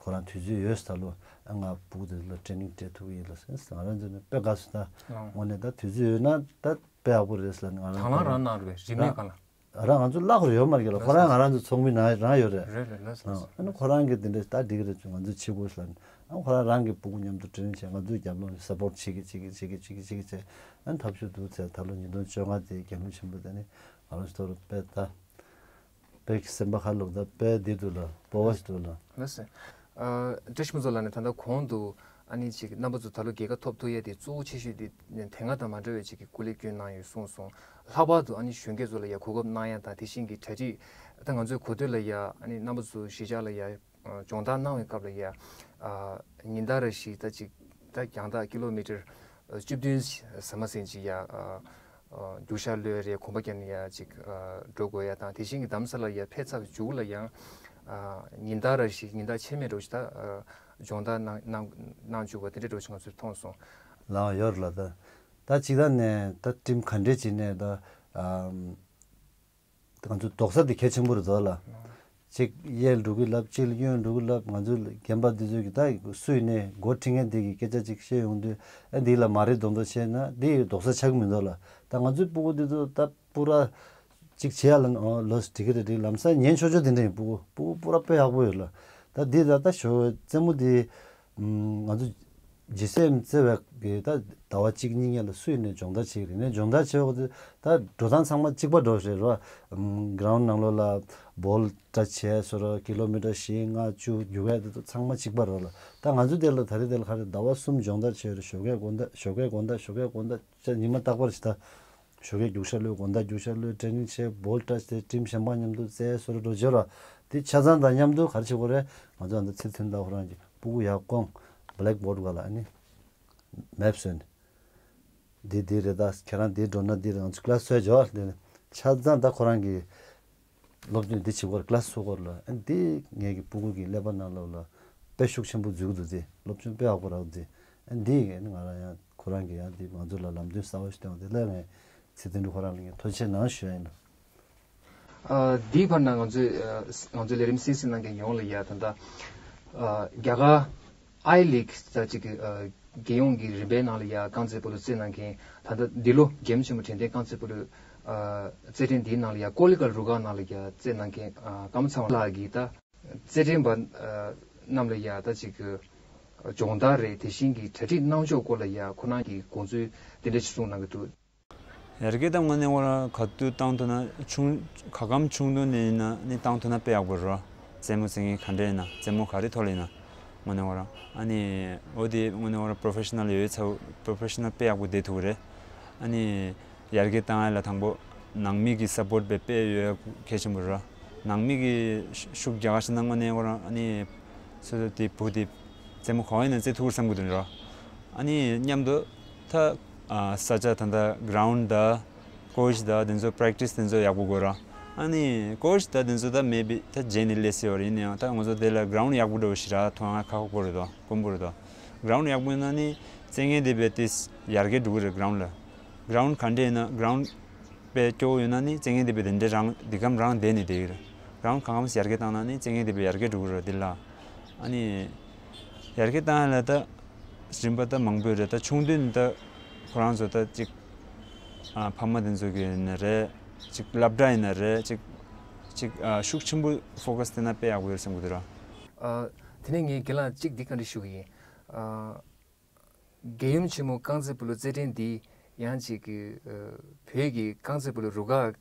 ཁོ་རང་དུས་ཚོད་ཡོད་ཟེར། ད་ལོ་ཨ་ང་སྤུ་གུ་དེ་ཚོ་ལ་ཊེ་རེ་ནིང་སྤྲད་ཐུབ་ཀྱི་ཡིན་ལ་ཟེར། ང་རང་ཚོ་ནི་དཔེ་དགའ་སོང་ད། ཨང་། དངོས་གནས་ད་དུས་ཚོད་ཡོད་ན་ད་དཔེ་ཡག་པོ་རེད་ཟེར་ལ་ང་རང་དང་བླངས་རང་གནང་རེད་པས། རིན་མེད་སྒང་ལ། རང་ང་ཚོ་བརླག་རོགས་ཡོད་མ་རེད་ལ། ཁོ་རང་ང་རང་ཚོ་ཚོགས་མི་ནང་རང་ཡོད་རེད། རེད་རེད་ལགས་སོ། ཨ་ནི་ཁོ་རང་གིས་དེ་འདྲ་ད་འགྲིག་གི་རེད་ང་ཚོ་བྱེད་དགོས་ལབ་ནས། ཨ་ཁོ་རང་རང་གི་སྤུ་གུ་མཉམ་དུ་ཊེ་རེ་ནིང་བྱས། ང་ཚོའི་རྒྱབ་ལོགས་ནས་སབ་པོར་ཊི་བྱེད་ཀྱི་བྱེད་ཀྱི་བྱེད་ཀྱི་བྱེད་ཀྱི་བྱེད་ཀྱི་བྱས། ཨ་ནི་ཐབས་ཤེས་འདུག་ཚེ་ད་ལོ་ཉིས་སྟོང་བཅོ་ལྔ་དེ་རྒྱལ་ཡུམ་ཆེན་པོ་དེ་ནི་ང་རང་ཚོ་དཔེ་ད་དཔེ་སེམས་པ་ཁ་ལོག་ད་དཔེ་འདི་འདུག་ལ་སྤོབས་པ་ཞིག་འདུག་ལ། ལགས་སོ། ཨ་བཀྲ་ཤིས་ཕུན་ཚོགས་ལགས་ནས་ད་ལྟ་གོང་དུ་ཨ་ནི་ཅིག་རྣམ་པ་ཚོ་ད་ལོ་རྒྱལ་ཁ་ཐོབ་ཐུབ་ཡ་དེ་གཙོ་བོ་ཆེ་ཤོས་དེ་དེ་སྔ་དང་མ་འདྲ་བའི་ཅིག་གི་སྐུ་ལས་བསྐྱོན་གནང་ཡོད་གསུངས་སོང་། ལྷག་པར་དུ་ཨ་ནི་གཞོན་སྐྱེས་ཚོ་ལ་ཡ་གོ་སྐབས་གནང་ཡ་དང་དེ་བཞིན་གྱི་གྲ་སྒྲིག་ད་ང་ཚོའི་གོ་ཐོས་ལ་ཡ་ཨ་ནི་རྣམ་པ་ཚོ་གཞིས་ཆགས་ལ་ཡ། སྦྱོང་བརྡར་གནང་བའི་སྐབས་ལ་ཡ། ཉིན་ལྟར་རེ་བཞིན་ད་ཅིག་ད་རྒྱང་ཐག་ཀི་ལོ་མི་ཊར་བཅུ་བདུན་ཟ་མ་ཟིན་ཅིག་ཡ། རྒྱུག་ཤར་གློད་རེད། གོམ་པ་བརྒྱབ་ནས་ཡ་ཅིག་འགྲོ་དགོས་ཡ་དང་དེ་བཞིན་གྱི་རྡ་རམ་ས་ལ་ཡ་ཕེབས་ཚར་བའི་མཇུག་ལ་ཡང་ཉིན་ལྟར་རེ་བཞིན་ཉིན་ལྟར་ཆད་མེད་འགྲོ་ཞིག་ད་སྦྱོང་བརྡར་གནང་གནང་གནང་བཅུག་པ་དེ་འདྲ་འགྲོ་ཞིག་ང་ཚོས་མཐོང་སོང་། ལའང་ཡོད་རེད་ལ་ད། ད་ཅིག་ད་ནས་ད་ཊིམ་ག་འདྲས་ཅིག་ནས་ད། ང་ཚོ་རྡོག་རྩ་དེ་གལ་ཆེན་པོ་རེད་དོ་ལ། གཅིག་གཡས་འགྲོ་གི་ལབ། གཅིག་གཡོན་འགྲོ་གི་ལབ། ང་ཚོའི་རྒན་པ་འདི་ཚོས་ཀྱི་ད་སུ་ཡིན་ནའི་འགོ་ཁྲིད་མཁན་འདི་གི་སྐད་ཆ་གཅིག་བཤད་ཡོང་དུས། ཨ་འདི་ལ་མ་རེད་མདོག་མདོག་བྱས་ན་འདི་རྡོག་རྩ་ཆགས་ཀྱི་མི་འདུག་ལ། ད་ང་ཚོའི་སྤུ་གུ་འདི་ཚོ་ད་པུ་ར་གཅིག་བྱེད་ཡ་ལ། ཨོ་ལོས་འགྲིག་གི་རེད། འགྲིག་ལམ་སང་ཉན་ཆོག་ཆོག་དེ་འདྲ་ཡིན། སྤུ་གུ་སྤུ་གུ་པུ་ར་དཔེ་ཡག་པོ་ཡོད་ལ། ད་འདི་ད་ད་ཞོ་རྩེད་མོ་འདི་ང་ཚོ་ཇི་སེམ་རྩེ་བའི་གི་ད་ཟླ་བ་གཅིག་གཉིས་སྔོན་ལ་སུ་ཡིན་ནས་སྦྱོང་བརྡར་བྱེད་ཀྱི་རེད། ནས་སྦྱོང་བརྡར་བྱེད་འོག་ཏུ་ད་འགྲོ་སྟངས་ཚང་མ་གཅིག་པ་འགྲོ་རེད་རོ། ཨམ་གྷ་རའུན་ནང་ལོགས་ལ་བོལ་ཏ་ཆི་བྱས་སོ་ར་ཀི་ལོ་མི་ཊར་བཞི་ལྔ་བཅུ་རྒྱུག་ཡ་དེ་ཚོ་ཚང་མ་གཅིག་པ་རོ་ལ། ད་ང་ཚོ་དེ་ལ་ད་རེས་དེ་ལ་ག་རེ་ཟླ་བ་གསུམ་སྦྱོང་བརྡར་བྱས་རེད། ཞོགས་ཀས་དགོང་དག་ཞོགས་ཀས་དགོང་དག་ཞོགས་ཀས་དགོང་དག་ཉི་མ་རྟག་པར་ཞིག་ད། ཞོགས་ཀས་རྒྱུག་ཤར་གློད། དགོང་དག་རྒྱུག་ཤར་གློད། ཊེ་ནིང་བྱས། བོལ་ཏ་ཆི་བྱས། ཊིམ་གཞན་པ་མཉམ་དུ་རྩེད་སོ་ར་འགྲོ་བྱེད་ར། དེ་ཆ་ཚང་དང་མཉམ་དུ་ག་རེ་བྱེད་དགོས་རེད། ང་ཚོ་ཨ་ད་ཚེ་ཐུན་ལ་ཁོ་རང་གི་སྤུ་གུ་ཡར་སྐོང་། བྷེ་ལེག་བོར་ཌི་སྒང་ལ་ཨ་ནི་མེབ་བཟོས་ནས། འདི་འདི་རེད། ད་ཁྱེད་རང་འདི་འགྲོ་ན་འདི་རེད། ང་ཚོ་ཀི་ལ་སི་བཟོས་འཇོག་འདི་ནི་ཆ་ཚང་ད་ཁོ་རང་གི་སློབ་སྟོན་འདི་བྱེད་དགོས་རེད། ཀི་ལ་སི་བཟོ་དགོས་རེད་ལ། ཨ་འདི་ངེད་ཀྱི་སྤུ་གུ་གི་ཀླད་པ་ནང་ལོགས་ལ་དཔེ་ཤུགས་ཆེན་པོ་འཛུལ་གྱི་འདུག་འདི་སློབ་སྦྱོང་དཔེ་ཡག་པོ་རག་འདི། ཨ་འདི་ངས་ནི་ང་རང་ཡང་ཁོ་རང་གི་ཡང་འདི་ང་ཚོ་ལ་ལམ་སྟོན་གསར་པ་ཞིག་སྟོན་པ་འདི་ལ་ངས་ཚེ་བརྟན་ཕྲུག་ཁོ་རང་ལ་ངས་ཐུགས་རྗེ་ཆེ་གནང་ཞུ་ཡ་ཡིན། ཨ་འདིའི་བར་ན་ང་ཚོས་ཨ་ང་ཚོའི་ལས་རིམ་གསན་གཟིགས་གནང་མཁན་ཡོངས་ལ་ཡ་ད་ལྟ་ཨ་རྒྱ་གར་ཨའི་ལིག་ཟེར་ཅིག་གི་ཨ་རྒྱལ་ཡོངས་ཀྱི་རིམ་པའི་ནང་ལ་ཡ་རྐང་རྩེད་སྤོ་ལོ་རྩེད་གནང་མཁན། ད་ལྟ་འདི་ལོ་རྒྱལ་ཡུམ་ཆེན་མོ་དྲན་རྟེན་རྐང་རྩེད་སྤོ་ལོ་ཨ་རྩེད་འགྲན་འདིའི་ནང་ལ་ཡ་ཀོ་ལི་གྷལ་རུ་ཁག་ནང་ལ་ཡ་རྩེད་གནང་མཁན་ཨ་ཀརྨ་ཚེ་དབང་ལགས་ཀྱིས་ད་རྩེད་འགྲན་པ་ཨ་རྣམས་ལ་ཡ་ད་ཅིག་གི་སྦྱོང་བརྡར་རེད། དེ་བཞིན་གྱི་གྲ་སྒྲིག་གནང་ཕྱོགས་སྐོར་ལ་ཡ་ཁོ་རང་གིས་དགོངས་ཚུལ་དེ་འདྲ་ཞིག་གསུངས་གནང་གི་འདུག་ཡར་རྒྱས་ད་དངོས་གནས་ཁོ་རང་ག་དུས་བཏང་ཐུབ་ན། ཆུང་ག་གམ་ཆུང་དུས་ནས་ཡིན་ན་ནི་བཏང་ཐུབ་ན་དཔེ་ཡག་པོ་རེད། རྩེད་མོ་རྩེ་མཁན་ག་འདྲ་ཡིན་ན། རྩེད་མོ་ག་རེ་ཐོག་ལ་ཡིན་ན། དངོས་གནས་ཁོ་རང་ཨ་ནི་འོ་དེ་དངོས་གནས་ཁོ་རང་པོ་རོ་ཕེ་ཤ་ནལ་ཡོད་ཚ་པོ་རོ་ཕེ་ཤ་ནལ་དཔེ་ཡག་པོ་བསྡད་ཐུབ་ཀྱི་རེད། ཨ་ནི་ཡར་རྒྱས་བཏང་ཡ་ལ་དང་པོ་ནང་མི་གི་སཔོར་ཊི་དཔེ་དཔེ་ཡོད་ཡ་གལ་ཆེན་པོ་རེད། ནང་མི་གི་ཤུགས་རྒྱག་ག་ཤེས་ན་དངོས་གནས་ཁོ་རང་ཨ་ནི་སོ་སོ་དེ་བུ་དེ་རྩེད་མོ་ག་པར་ཡིན་ན་རྩེ་ཐུབ་ཀྱི་རེད་བསམ་གྱི་འདུག་ར། ཨ་ནི་མཉམ་དུ་ད་ཨ་ས་ཆ་ད་ལྟ་གྷ་རའུན་ཌི་དང་ཀོ་ཆི་དང་དེ་ཚོ་པེ་རེག་ཊི་སི་དེ་ཚོ་ཡག་པོ་དགོས་ར། ཨ་ནི་ཀོ་ཆི་དང་དེ་ཚོ་ད་མེ་བི་ད་རྗེས་ནས་སླེབས་སྲིད་པ་རེད། ཡིན་ན་ཡང་ད་ང་ཚོ་དེ་ལ་གྷ་རའུན་ཌི་ཡག་པོ་འདྲ་བོ་ཞིག་རག་ཐུབ་ན་ཁག་པོ་རེད་དོ། དཀོན་པོ་རེད་དོ། གྷ་རའུན་ཌི་ཡག་པོ་ཡོད་ན་ནི་རྩེད་མཁན་དེ་དཔེ་ཏོག་ཙམ་ཡར་རྒྱས་འགྲོ་གི་རེད། གྷ་རའུན་ཌི་ལ། གྷ་རའུན་ཌི་ག་འདྲ་ཡིན་ན་གྷ་རའུན་ཌི་དཔེ་སྐྱོ་བོ་ཡོད་ན་ནི་རྩེད་མཁན་དེ་དཔེ་དེ་འདྲ་རང་འདི་གམ་རང་བསྡད་ནས་བསྡད་ཀྱི་རེད། གྷ་རའུན་ཌི་གང་གམ་ཡར་རྒྱས་བཏང་ན་ནི་རྩེད་མཁན་དེ་དཔེ་ཡར་རྒྱས་འགྲོ་གི་རེད། འདི་ལ་ཨ་ནི་ཡར་རྒྱས་བཏང་ཡ་ལ་ད་རིམ་པ་ད་མང་པོ་རེད། ད་ཆུང་དུས་ནས་ད་ཁོ་རང་ཚོ་ད་ཅིག་ཨ་ཕ་མ་དེ་ཚོ་གི་ཡིན་ན་རེད། ཅིག་སློབ་གྲྭ་ཡིན་ན་རེད། ཅིག་ཅིག་ཨ་ཤུགས་ཆེན་པོ་ཕོ་ཀ་སི་བསྟན་ན་དཔེ་ཡག་པོ་ཡོད་བསམ་གྱི་འདུག་ར། ཨ་དེ་ནས་ངས་རྒན་ལགས་ཅིག་འདི་བཀའ་འདྲི་ཞུ་གི་ཡིན། ཨ་རྒྱལ་ཡུམ་ཆེན་མོ་རྐང་རྩེད་སྤོ་ལོ་རྩེད་འགྲན་འདི་ཡང་ཅིག་གི་ཨ་བོད་ཀྱི་རྐང་རྩེད་སྤོ་ལོ་རུ་ཁག་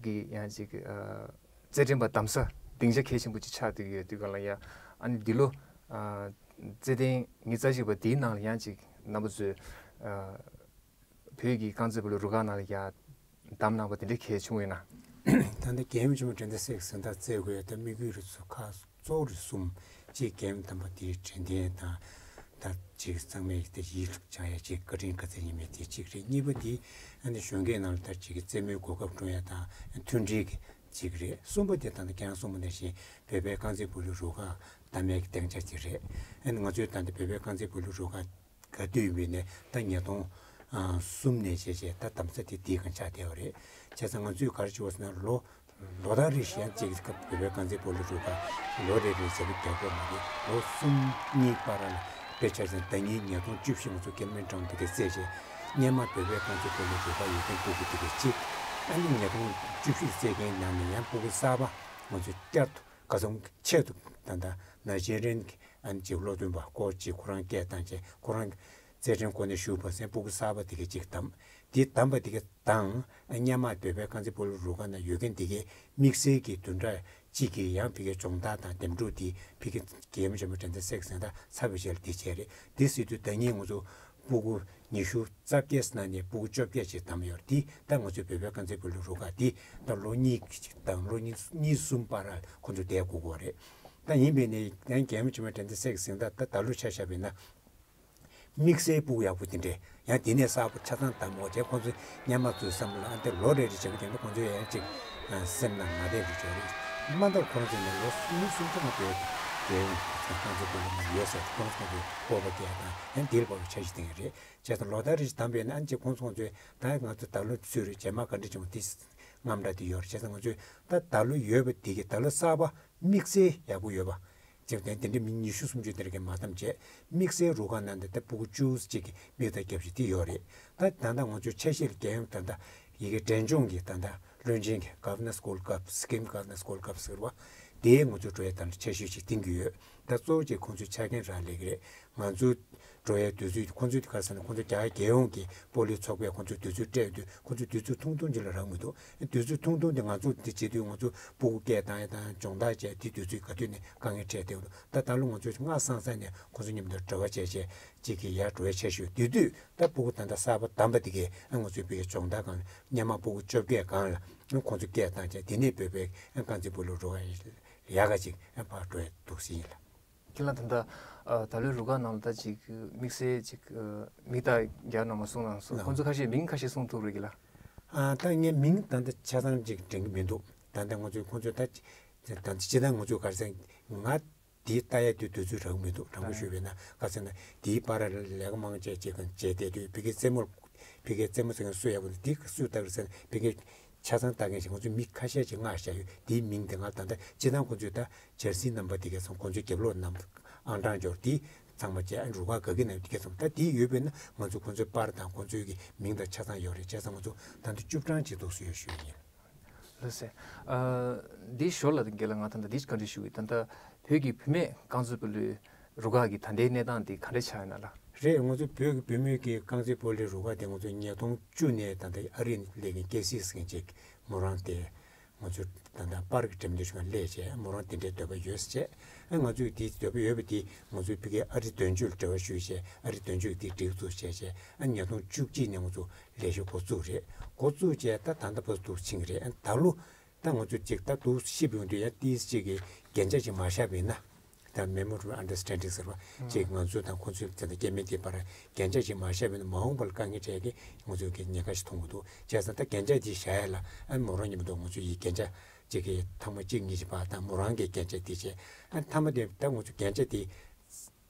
གི་ཡང་ཅིག་གི་ཨ་རྩེད་འགྲན་པ་གདམ་ས་སྡིངས་ཆ་གལ་ཆེན་པོ་ཅིག་ཆགས་བསྡད་ཀྱི་ཡོད་དུས་སྒང་ལ་ཡ། ཨ་ནི་འདི་ལོ་ཨ་རྩེད་ཐེངས་ཉི་ཤུ་རྩ་གཅིག་པ་འདིའི་ནང་ལ་ཡང་ཅིག་རྣམ་པ་ཚོས་ཨ་བོད་ཀྱི་རྐང་རྩེད་སྤོ་ལོ་རུ་ཁག་ནང་ལ་ཡ་བདམས་གནང་པ་དེ་འདྲའི་གལ་བྱུང་ཡོད་ན། ད་ལྟ་རྒྱལ་ཡུམ་ཆེན་མོ་དྲན་རྟེན་གཟེངས་རྟགས་བསྩལ་དགོས་ཡ་ད་དམིགས་ཡུལ་རེ་ཚོ་ཁག་གཙོ་བོ་རེ་གསུམ། གཅིག་རྒྱལ་ཡུམ་དམ་པ་དེའི་དྲན་རྟེན་དང་། ད་གཅིག་ཚང་མས་དེ་ཡིད་ལ་བཅངས་ཡ་གཅིག་བཀའ་དྲིན་དགའ་ཚལ་ཉི་མའི་དེ་གཅིག་རེད། གཉིས་པ་དེ་ཨ་ནི་གཞོན་སྐྱེས་ནང་ལ་ད་གཅིག་གི་རྩེད་མོའི་གོ་སྐབས་བསྐྲུན་ཡ་དང་མཐུན་སྒྲིལ་གྱི་གཅིག་རེད། གསུམ་པ་དེ་ད་ལྟ་ཁྱེད་རང་གསུངས་པ་ནང་བཞིན་བོད་པའི་རྐང་རྩེད་སྤོ་ལོ་རུ་ཁག་བདམས་ཡ་གི་སྡིངས་ཆ་དེ་རེད། ཨ་ནི་ང་ཚོའི་ད་ལྟ་བོད་པའི་རྐང་རྩེད་སྤོ་ལོ་རུ་ཁག་ག་དུས་ཡིན་པའི་ནས་ད་ཉིས་སྟོང་གསུམ་ནས་བྱས་བྱས་ད་གདམ་ས་དེ་དེའི་སྒང་ཆགས་བསྡད་པ་རེད། བྱས་ཙང་ང་ཚོས་ག་རེ་བྱེད་དགོས་ཟེར་ན་ལོ་ལོ་ལྟར་རེ་བཞིན་ཡང་གཅིག་གི་སྐབས་བོད་པའི་རྐང་རྩེད་སྤོ་ལོ་རུ་ཁག་ལོ་རེ་རེ་བྱ་འགུལ་རྒྱག་དགོས་མ་རེད། ལོ་གསུམ་གཉིས་བར་ལ་དཔེ་ཆ་ཟིན་ཟླ་ཉིན་ཉིས་སྟོང་བཅུ་བཞི་ང་ཚོ་ཀེམ་མེན་ཀྲང་དེ་གའི་རྩེད་བྱས། སྔོན་མ་བོད་པའི་རྐང་རྩེད་སྤོ་ལོ་རུ་ཁག་ཡོད་མཁན་སྤུ་གུ་དེ་གའི་གཅིག་ཨ་ནི་ཉིས་སྟོང་བཅུ་བཞི་རྩེད་མཁན་ནང་ནས་ཡང་སྤུ་གུ་གསར་པ་ང་ཚོས་བསྐྱར་དུ་ག་ཚོད་ཆེད་དུ་ད་ལྟ་ནཱ་ཇེ་རིན་གྱི་ཨ་ནི་ཅིག་སློབ་སྟོན་པ་སྐོར་ཅིག་ཁོ་རང་སྐད་བཏང་བྱས་ཁོ་རང་རྩེད་འགྲན་ཁོ་ནས་ཞུགས་པ་སེམས་སྤུ་གུ་གསར་པ་དེ་གའི་ཅིག་བདམས། དེ་བདམས་པ་དེ་གའི་དང་སྔོན་མ་བོད་པའི་རྐང་རྩེད་སྤོ་ལོ་རུ་ཁག་ནང་ཡོད་མཁན་དེ་གའི་དམིགས་བསལ་གྱི་བདུན་ཕྲག་གཅིག་གི་ཡང་ཕ་གིའི་སྦྱོང་བརྡར་དང་འདེམས་སྒྲུག་དེ་ཕ་གི་རྒྱལ་ཡུམ་ཆེན་མོ་དྲན་རྟེན་གཟེངས་རྟགས་ཚར་བའི་རྗེས་ལ་དེ་བྱས་རེད། དེ་ཟེར་དུས་ཟླ་ཉིན་ང་ཚོ་སྤུ་གུ་ཉི་ཤུ་རྩ་བརྒྱད་ནང་ནས་སྤུ་གུ་བཅོ་བརྒྱད་ཅིག་བདམས་ཡོད་རེད། དེ་ད་ང་ཚོའི་བོད་པའི་རྐང་རྩེད་སྤོ་ལོ་རུ་ཁག་དེ་ད་ལོ་གཉིས་དང་ལོ་གཉིས་གཉིས་གསུམ་བར་ལ་ཁོ་ཚོ་བསྡད་དགོས་ཀྱི་རེད། ད་ཡིན་པས་ནས་ཡང་རྒྱལ་ཡུམ་ཆེན་མོ་དྲན་རྟེན་གཟེངས་རྟགས་ད་ད་ལོ་ཆ་བཞག་པ་ཡིན་ན། དམིགས་བསལ་སྤུ་གུ་ཡག་པོ་དེ་འདྲས་ཡང་དེ་ནས་གསར་པ་ཆ་ཚང་བདམས་འོ་བྱས་ཁོང་ཚོས་སྔོན་མ་ཚོའི་བསམ་བློ་ཨ་འདི་ལོ་རེ་རེ་བྱེད་པ་དེ་འདྲ་ཁོང་ཚོས་ཡང་ཅིག་སེམས་ནང་མ་བདེ་རུ་འཇོག་རེད། མ་མཐར་ཁོང་ཚོས་ནས་ལོ་གཉིས་གསུམ་ཙམ་ལ་བོད་རྒྱལ་ཡོངས་ཀྱི་རྐང་རྩེད་སྤོ་ལོ་ནང་ཡོད་ཟེར་ཁོང་ཚོས་སྤོབས་པ་སྐྱེ་དང་ཡང་འདིར་བབ་པའི་འཆར་གཞི་བཏིང་ཡོད་རེད། བྱས་ཙང་ལོ་ལྟར་རེ་བཞིན་བདམས་པས་ན་ཨ་ཅིག་ཁོང་ཚོ་ཁོང་ཚོས་ད་ང་ཚོ་ད་ལོ་ཚུད་རེད་རྗེས་མ་ག་འདྲ་བྱུང་དེ་ དངངས་སྐྲག་དེ་ཡོད་རེད། བྱས་ཙང་ང་ཚོས་ད་ད་ལོ་ཡོད་པ་དེ་གི་ད་ལོ་གསར་པ་དམིགས་བསལ་ཡག་པོ་ཡོད་པ། ཅེས་དེ་དེ་འདྲའི་མི་ཉི་ཤུ་སུམ་ཅུ་དེ་རིགས་མ་བདམས་བྱས། དམིགས་བསལ་རུ་ཁག་ནང་དུ་ད་སྤུ་གུ་བཅུ་གཅིག་གི་མིག་ལྟ་རྒྱབ་བཞིན་དེ་ཡོད་རེད། ད་ད་ལྟ་ང་ཚོའི་ཆ་ཤས་ལ་རྒྱལ་ཡོངས་ད་ལྟ་ཡི་གེ་འབྲས་ལྗོངས་ཀྱི་ད་ལྟ་བློན་ཆེན་གྱི་Governor's Gold Cup Scheme Governor's Gold Cup ཟེར་བ་དེའི་ང་ཚོ་འགྲོ་ཡ་ད་ལྟ་ཆ་ཤས་ཤིག་བཏིང་གི་ཡོད། ད་གཙོ་བོ་གཅིག་ཁོང་ཚོའི་ཆ་རྐྱེན་རག་ལས་ཀྱི་རེད། ང་ཚོ་འགྲོ་ཡའི་དུས་ཚོད་ཁོང་ཚོའི་ག་རེ་ཟེར་ན་ཁོང་ཚོ་རྒྱ་གར་རྒྱལ་ཡོངས་ཀྱི་སྤོ་ལོའི་ཚོགས་པས་ཁོང་ཚོའི་དུས་ཚོད་སྤྲད་དུས་ཁོང་ཚོའི་དུས་ཚོད་ཐུང་ཐུང་ཅིག་ལས་རག་མི་འདུག་དུས་ཚོད་ཐུང་ཐུང་དེ་ང་ཚོ་དེ་བྱེད་དུས་ང་ཚོ་སྤུ་གུ་སྐད་བཏང་ཡ་དང་སྦྱོང་བརྡར་བྱས་དེ་དུས་ཚོད་ག་དུས་ནས་དཀའ་ངལ་འཕྲད་བསྡད་འདུག་ད་ད་ལོ་ང་ཚོས་སྔ་སང་སང་ནས་ཁོང་ཚོ་མཉམ་དུ་འབྲེལ་བ་བྱས་བྱས་གཅིག་གིས་ཡར་འགྲོ་ཡ་བྱས་ཞུས། དེ་དུས་ད་སྤུ་གུ་ད་ལྟ་གསར་པ་བདམས་པ་དེ་གས་ང་ཚོའི་བོད་ཀྱི་སྦྱོང་བརྡར་སྒང་ལ་སྔོན་མ་སྤུ་གུ་བཅོ་བརྒྱད་སྒང་ལ་ཁོང་ཚོ་སྐད་བཏང་བྱས་དེ་ནས་བོད་པའི་རྐང་འཛིན་སྤོ་ལོ་འགྲོ་བ་ཡག་ག་ཅིག་ཕར་འགྲོ་ཡ་འདུག་ཟེར་ཡིན་ལ། ཁྱེད་ལ་ད་ལྟ་ཨ་ད་ལོའི་རུ་ཁག་ནང་ལ་ད་ཅིག་དམིགས་བསལ་ཅིག་ཨ་མིང་རྟགས་རྒྱག་གནང་མ་སོང་ལགས་སོ། ལགས། ཁོང་ཚོ་ཁ་ཤས་མིང་ཁ་ཤས་གསུང་ཐུབ་རེད་ཀྱི་ལགས། ཨ་ད་ངས་མིང་ད་ལྟ་ཆ་ཚང་ཅིག་དྲན་གྱི་མི་འདུག་ད་ལྟ་ང་ཚོས་ཁོང་ཚོས་ད་ད་ལྟ་སྤྱིར་བཏང་ང་ཚོས་ག་རེ་ཟེར་ང་དེའི་ལྟ་ཡ་དུས་དུས་ཚོད་རག་མི་འདུག་དྲང་པོ་ཞུས་པས་ན་ག་ཟེར་ན་དེའི་བར་ལ་ལས་ཀ་མང་ཆེ་ཅིག་གང་བྱས་བསྡད་དུས་ཕ་གིའི་རྩེད་མོར་ཕ་གིའི་རྩེད་མོ་ཟེར་མཁན་སུ་ཡག་པོ་འདུག་དེ་སུ་ལྟ་གི་རེད་ཟེར་ན་ཕ་གིའི་ཆ་ཚང་ལྟ་མཁན་ཞིག་ང་ཚོས་མི་ཁ་ཤས་ཅིག་མངགས་བཞག་ཡོད། དེའི་མིང་དེ་ང་ད་ལྟ་སྤྱིར་བཏང་ཁོ་ཚོས་ད་ཇར་སི་རྣམ་པ་དེ་གས་སོང་ཁོ་ཚོའི་རྒྱབ་ལོགས་རྣམས་ཨང་གྲངས་འབྱོར་དེ་ཚང་མ་བྱས་རུ་ཁག་ག་གི་ནང་དེ་གས་སོང་ད་དེ་ཡོད་པས་ན་ང་ཚོ་ཁོ་ཚོའི་པར་དང་ཁོ་ཚོའི་གི་མིང་དང་ཆ་ཚང་ཡོད་རེད། བྱས་ཙང་ང་ཚོ་ད་ལྟ་བཅུ་གྲངས་ཅིག་འདུག་སེ་ཡོད་ཞུ་ཡིན། ལགས་སེ། ཨ་འདི་ཞོར་ལ་རྒན་ལགས་ང་ད་ལྟ་འདི་བཀའ་འདྲི་ཞུ་གི་ད་ལྟ་བོད་ཀྱི་བུད་མེད་རྐང་རྩེད་སྤོ་ལོའི་རུ་ཁག་གི་ད་ལྟའི་གནས་སྟངས་འདི་ག་འདྲ་ཆགས་ཡོད་ན་ལགས། རེད། ང་ཚོ་བོད་ཀྱི་བུད་མེད་ཀྱི་རྐང་རྩེད་སྤོ་ལོའི་རུ་ཁག་དེ་ང་ཚོ་ཉིས་སྟོང་བཅུ་ནས་ད་ལྟ་ཨ་རི་ནས་སླེབས་མཁན་ཀེ་སི་ཟེར་མཁན་ཅིག་མོ་རང་དེ་ང་ཚོ་ད་ལྟ་པར་གྱི་འགྲེམས་སྟོན་ཞིག་ལ་སླེབས་བྱས་མོ་རང་དེ་འདྲའི་འདོད་པ་ཡོད་ཟེར་བྱས། ཨ་ང་ཚོས་དེ་འདོད་པ་ཡོད་པ་དེ་ང་ཚོའི་ཕ་གིའི་ཨ་རི་དོན་གཅོད་ལ་འབྲེལ་བ་ཞུས་བྱས་ཨ་རི་དོན་གཅོད་ཀྱིས་དེ་སྒྲིག་འཛུགས་བྱས་བྱས་ཨ་ཉིས་སྟོང་བཅུ་གཅིག་ནས་ང་ཚོ་ལས་ཞུགས་འགོ་བཙུགས་རེད། འགོ་བཙུགས་བྱས་ད་ད་ལྟ་བར་དུ་ཕྱིན་རེད། ཨ་ད་ལོ་ད་ང་ཚོ་ཅིག་ད་དུ་ཤི་བའི་དུས་ཡང་ཏིས་ཅིག་གི་གན་རྒྱ་ཅིག་མ་བཞག་པ་ཡིན་ན། ད་Memorandum of Understanding ཟེར་བ་ཅིག་ང་ཚོ་དང་ཁོ་ཚོའི་ཚན་རིག་སྐྱེ་དམན་དེ་བར་གན་རྒྱ་ཅིག་མ་བཞག་པ་ཡིན་ན་མ་འོངས་པར་དཀའ་ངལ་འཕྲད་ཀྱི་ང་ཚོ་གི་ཉེན་ཁ་ཞིག་མཐོང་གི་འདུག་བྱས་ཙང་ད་གན་རྒྱ་དེ་བཞག་ཡ་ལ་ཨ་མོ་རང་མཉམ་དུ་ང་ཚོ་ཡི་གན་རྒྱ་ཅིག་གི་ཐེངས་མ་གཅིག་གཉིས་ཀྱི་བར་དང་མོ་རང་གི་གན་རྒྱ་དེ་བྱས་ཨ་མཐའ་མ་དེ་ད་ང་ཚོ་གན་རྒྱ་དེ།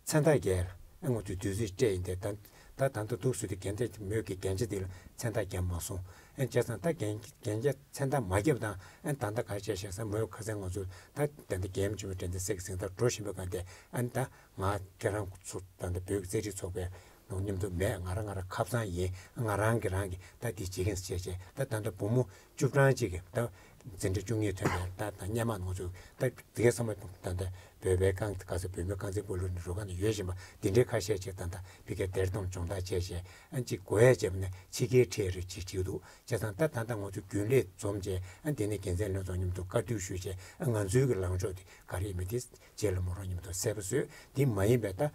མཚན་རྟགས་བརྒྱབ་ལ་ཨ་ང་ཚོས་དུས་ཚོད་སྤྲད་ཡིན་ཏེ་ད་ད་ད་ལྟ་འདུག་སུ་དེ་གན་རྒྱ་མོས་ཀྱི་གན་རྒྱ་དེ་ལ་མཚན་རྟགས་བརྒྱབ་མ་སོང་། ཨ་བྱས་ཙང་ད་གན་གན་རྒྱ་མཚན་རྟགས་མ་བརྒྱབ་དང་ཨ་ད་ལྟ་ག་རེ་བྱས་ཤག་ཟེར་མོས་ཁ་སང་ང་ཚོ་ད་ད་ལྟ་རྒྱལ་ཡུམ་ཆེན་མོ་དྲན་རྟེན་གཟིགས་ཟིན་ད་འགྲོ་བཞིན་པའི་སྒང་དེ་ཨ་ད་ང་ཁྱེད་རང་ཚོ་ད་ལྟ་བོད་ཀྱི་རྩེད་རིགས་ཚོགས་པའི་ནང་མཉམ་དུ་མེད། ང་རང་ང་རང་ཁ་སང་ཡིན། ང་རང་གི་རང་གི་ད་དེ་བྱེད་མཁན་བྱས་བྱས་ད་ད་ལྟ་བུ་མོ་བཅུ་གྲངས་ཅིག་གིས་ད་འཛིན་གྲྭ་བཅུ་གཉིས་ཐོན་པའི་ད་ད་སྔོན་མ་ང་ཚོ་ད་དེ་གས་ཚང་མ་ད་ད་བོད་པའི་རྐང་ག་ས་བུད་མེད་རྐང་རྩེད་སྤོ་ལོ་ནི་རུ་ཁག་ནང་ཡོད་བཞིན་པ་དེ་འདྲའི་ཁ་ཤས་ཅིག་ད་ད་ཕ་གིར་དེར་གཏོང་སྦྱོང་བརྡར་བྱས་བྱས་ཨ་ཅིག་དགོས་ཡ་བྱས་པ་ནས་ཕྱི་རྒྱལ་ཁྲལ་རེ་ཅིག་བྱེད་འདུག་བྱས་ཙང་ད་ད་ད་ང་ཚོ་རྒྱུན་ལས་འཛོམས་བྱས་ཨ་དེ་ནས་འགན་འཛིན་ལྷན་ཚོགས་མཉམ་དུ་བཀའ་བསྡུར་ཞུས་བྱས་ཨ་ང་ཚོའི་གི་ལངས་ཕྱོགས་དེ་ག་རེ་ཡིན་མིན་དེ་རྗེས་ལ་མོ་རང་མཉམ་དུ་གསལ་པོ་བཟོས། དེ་མ་ཡིན་པའི་ད་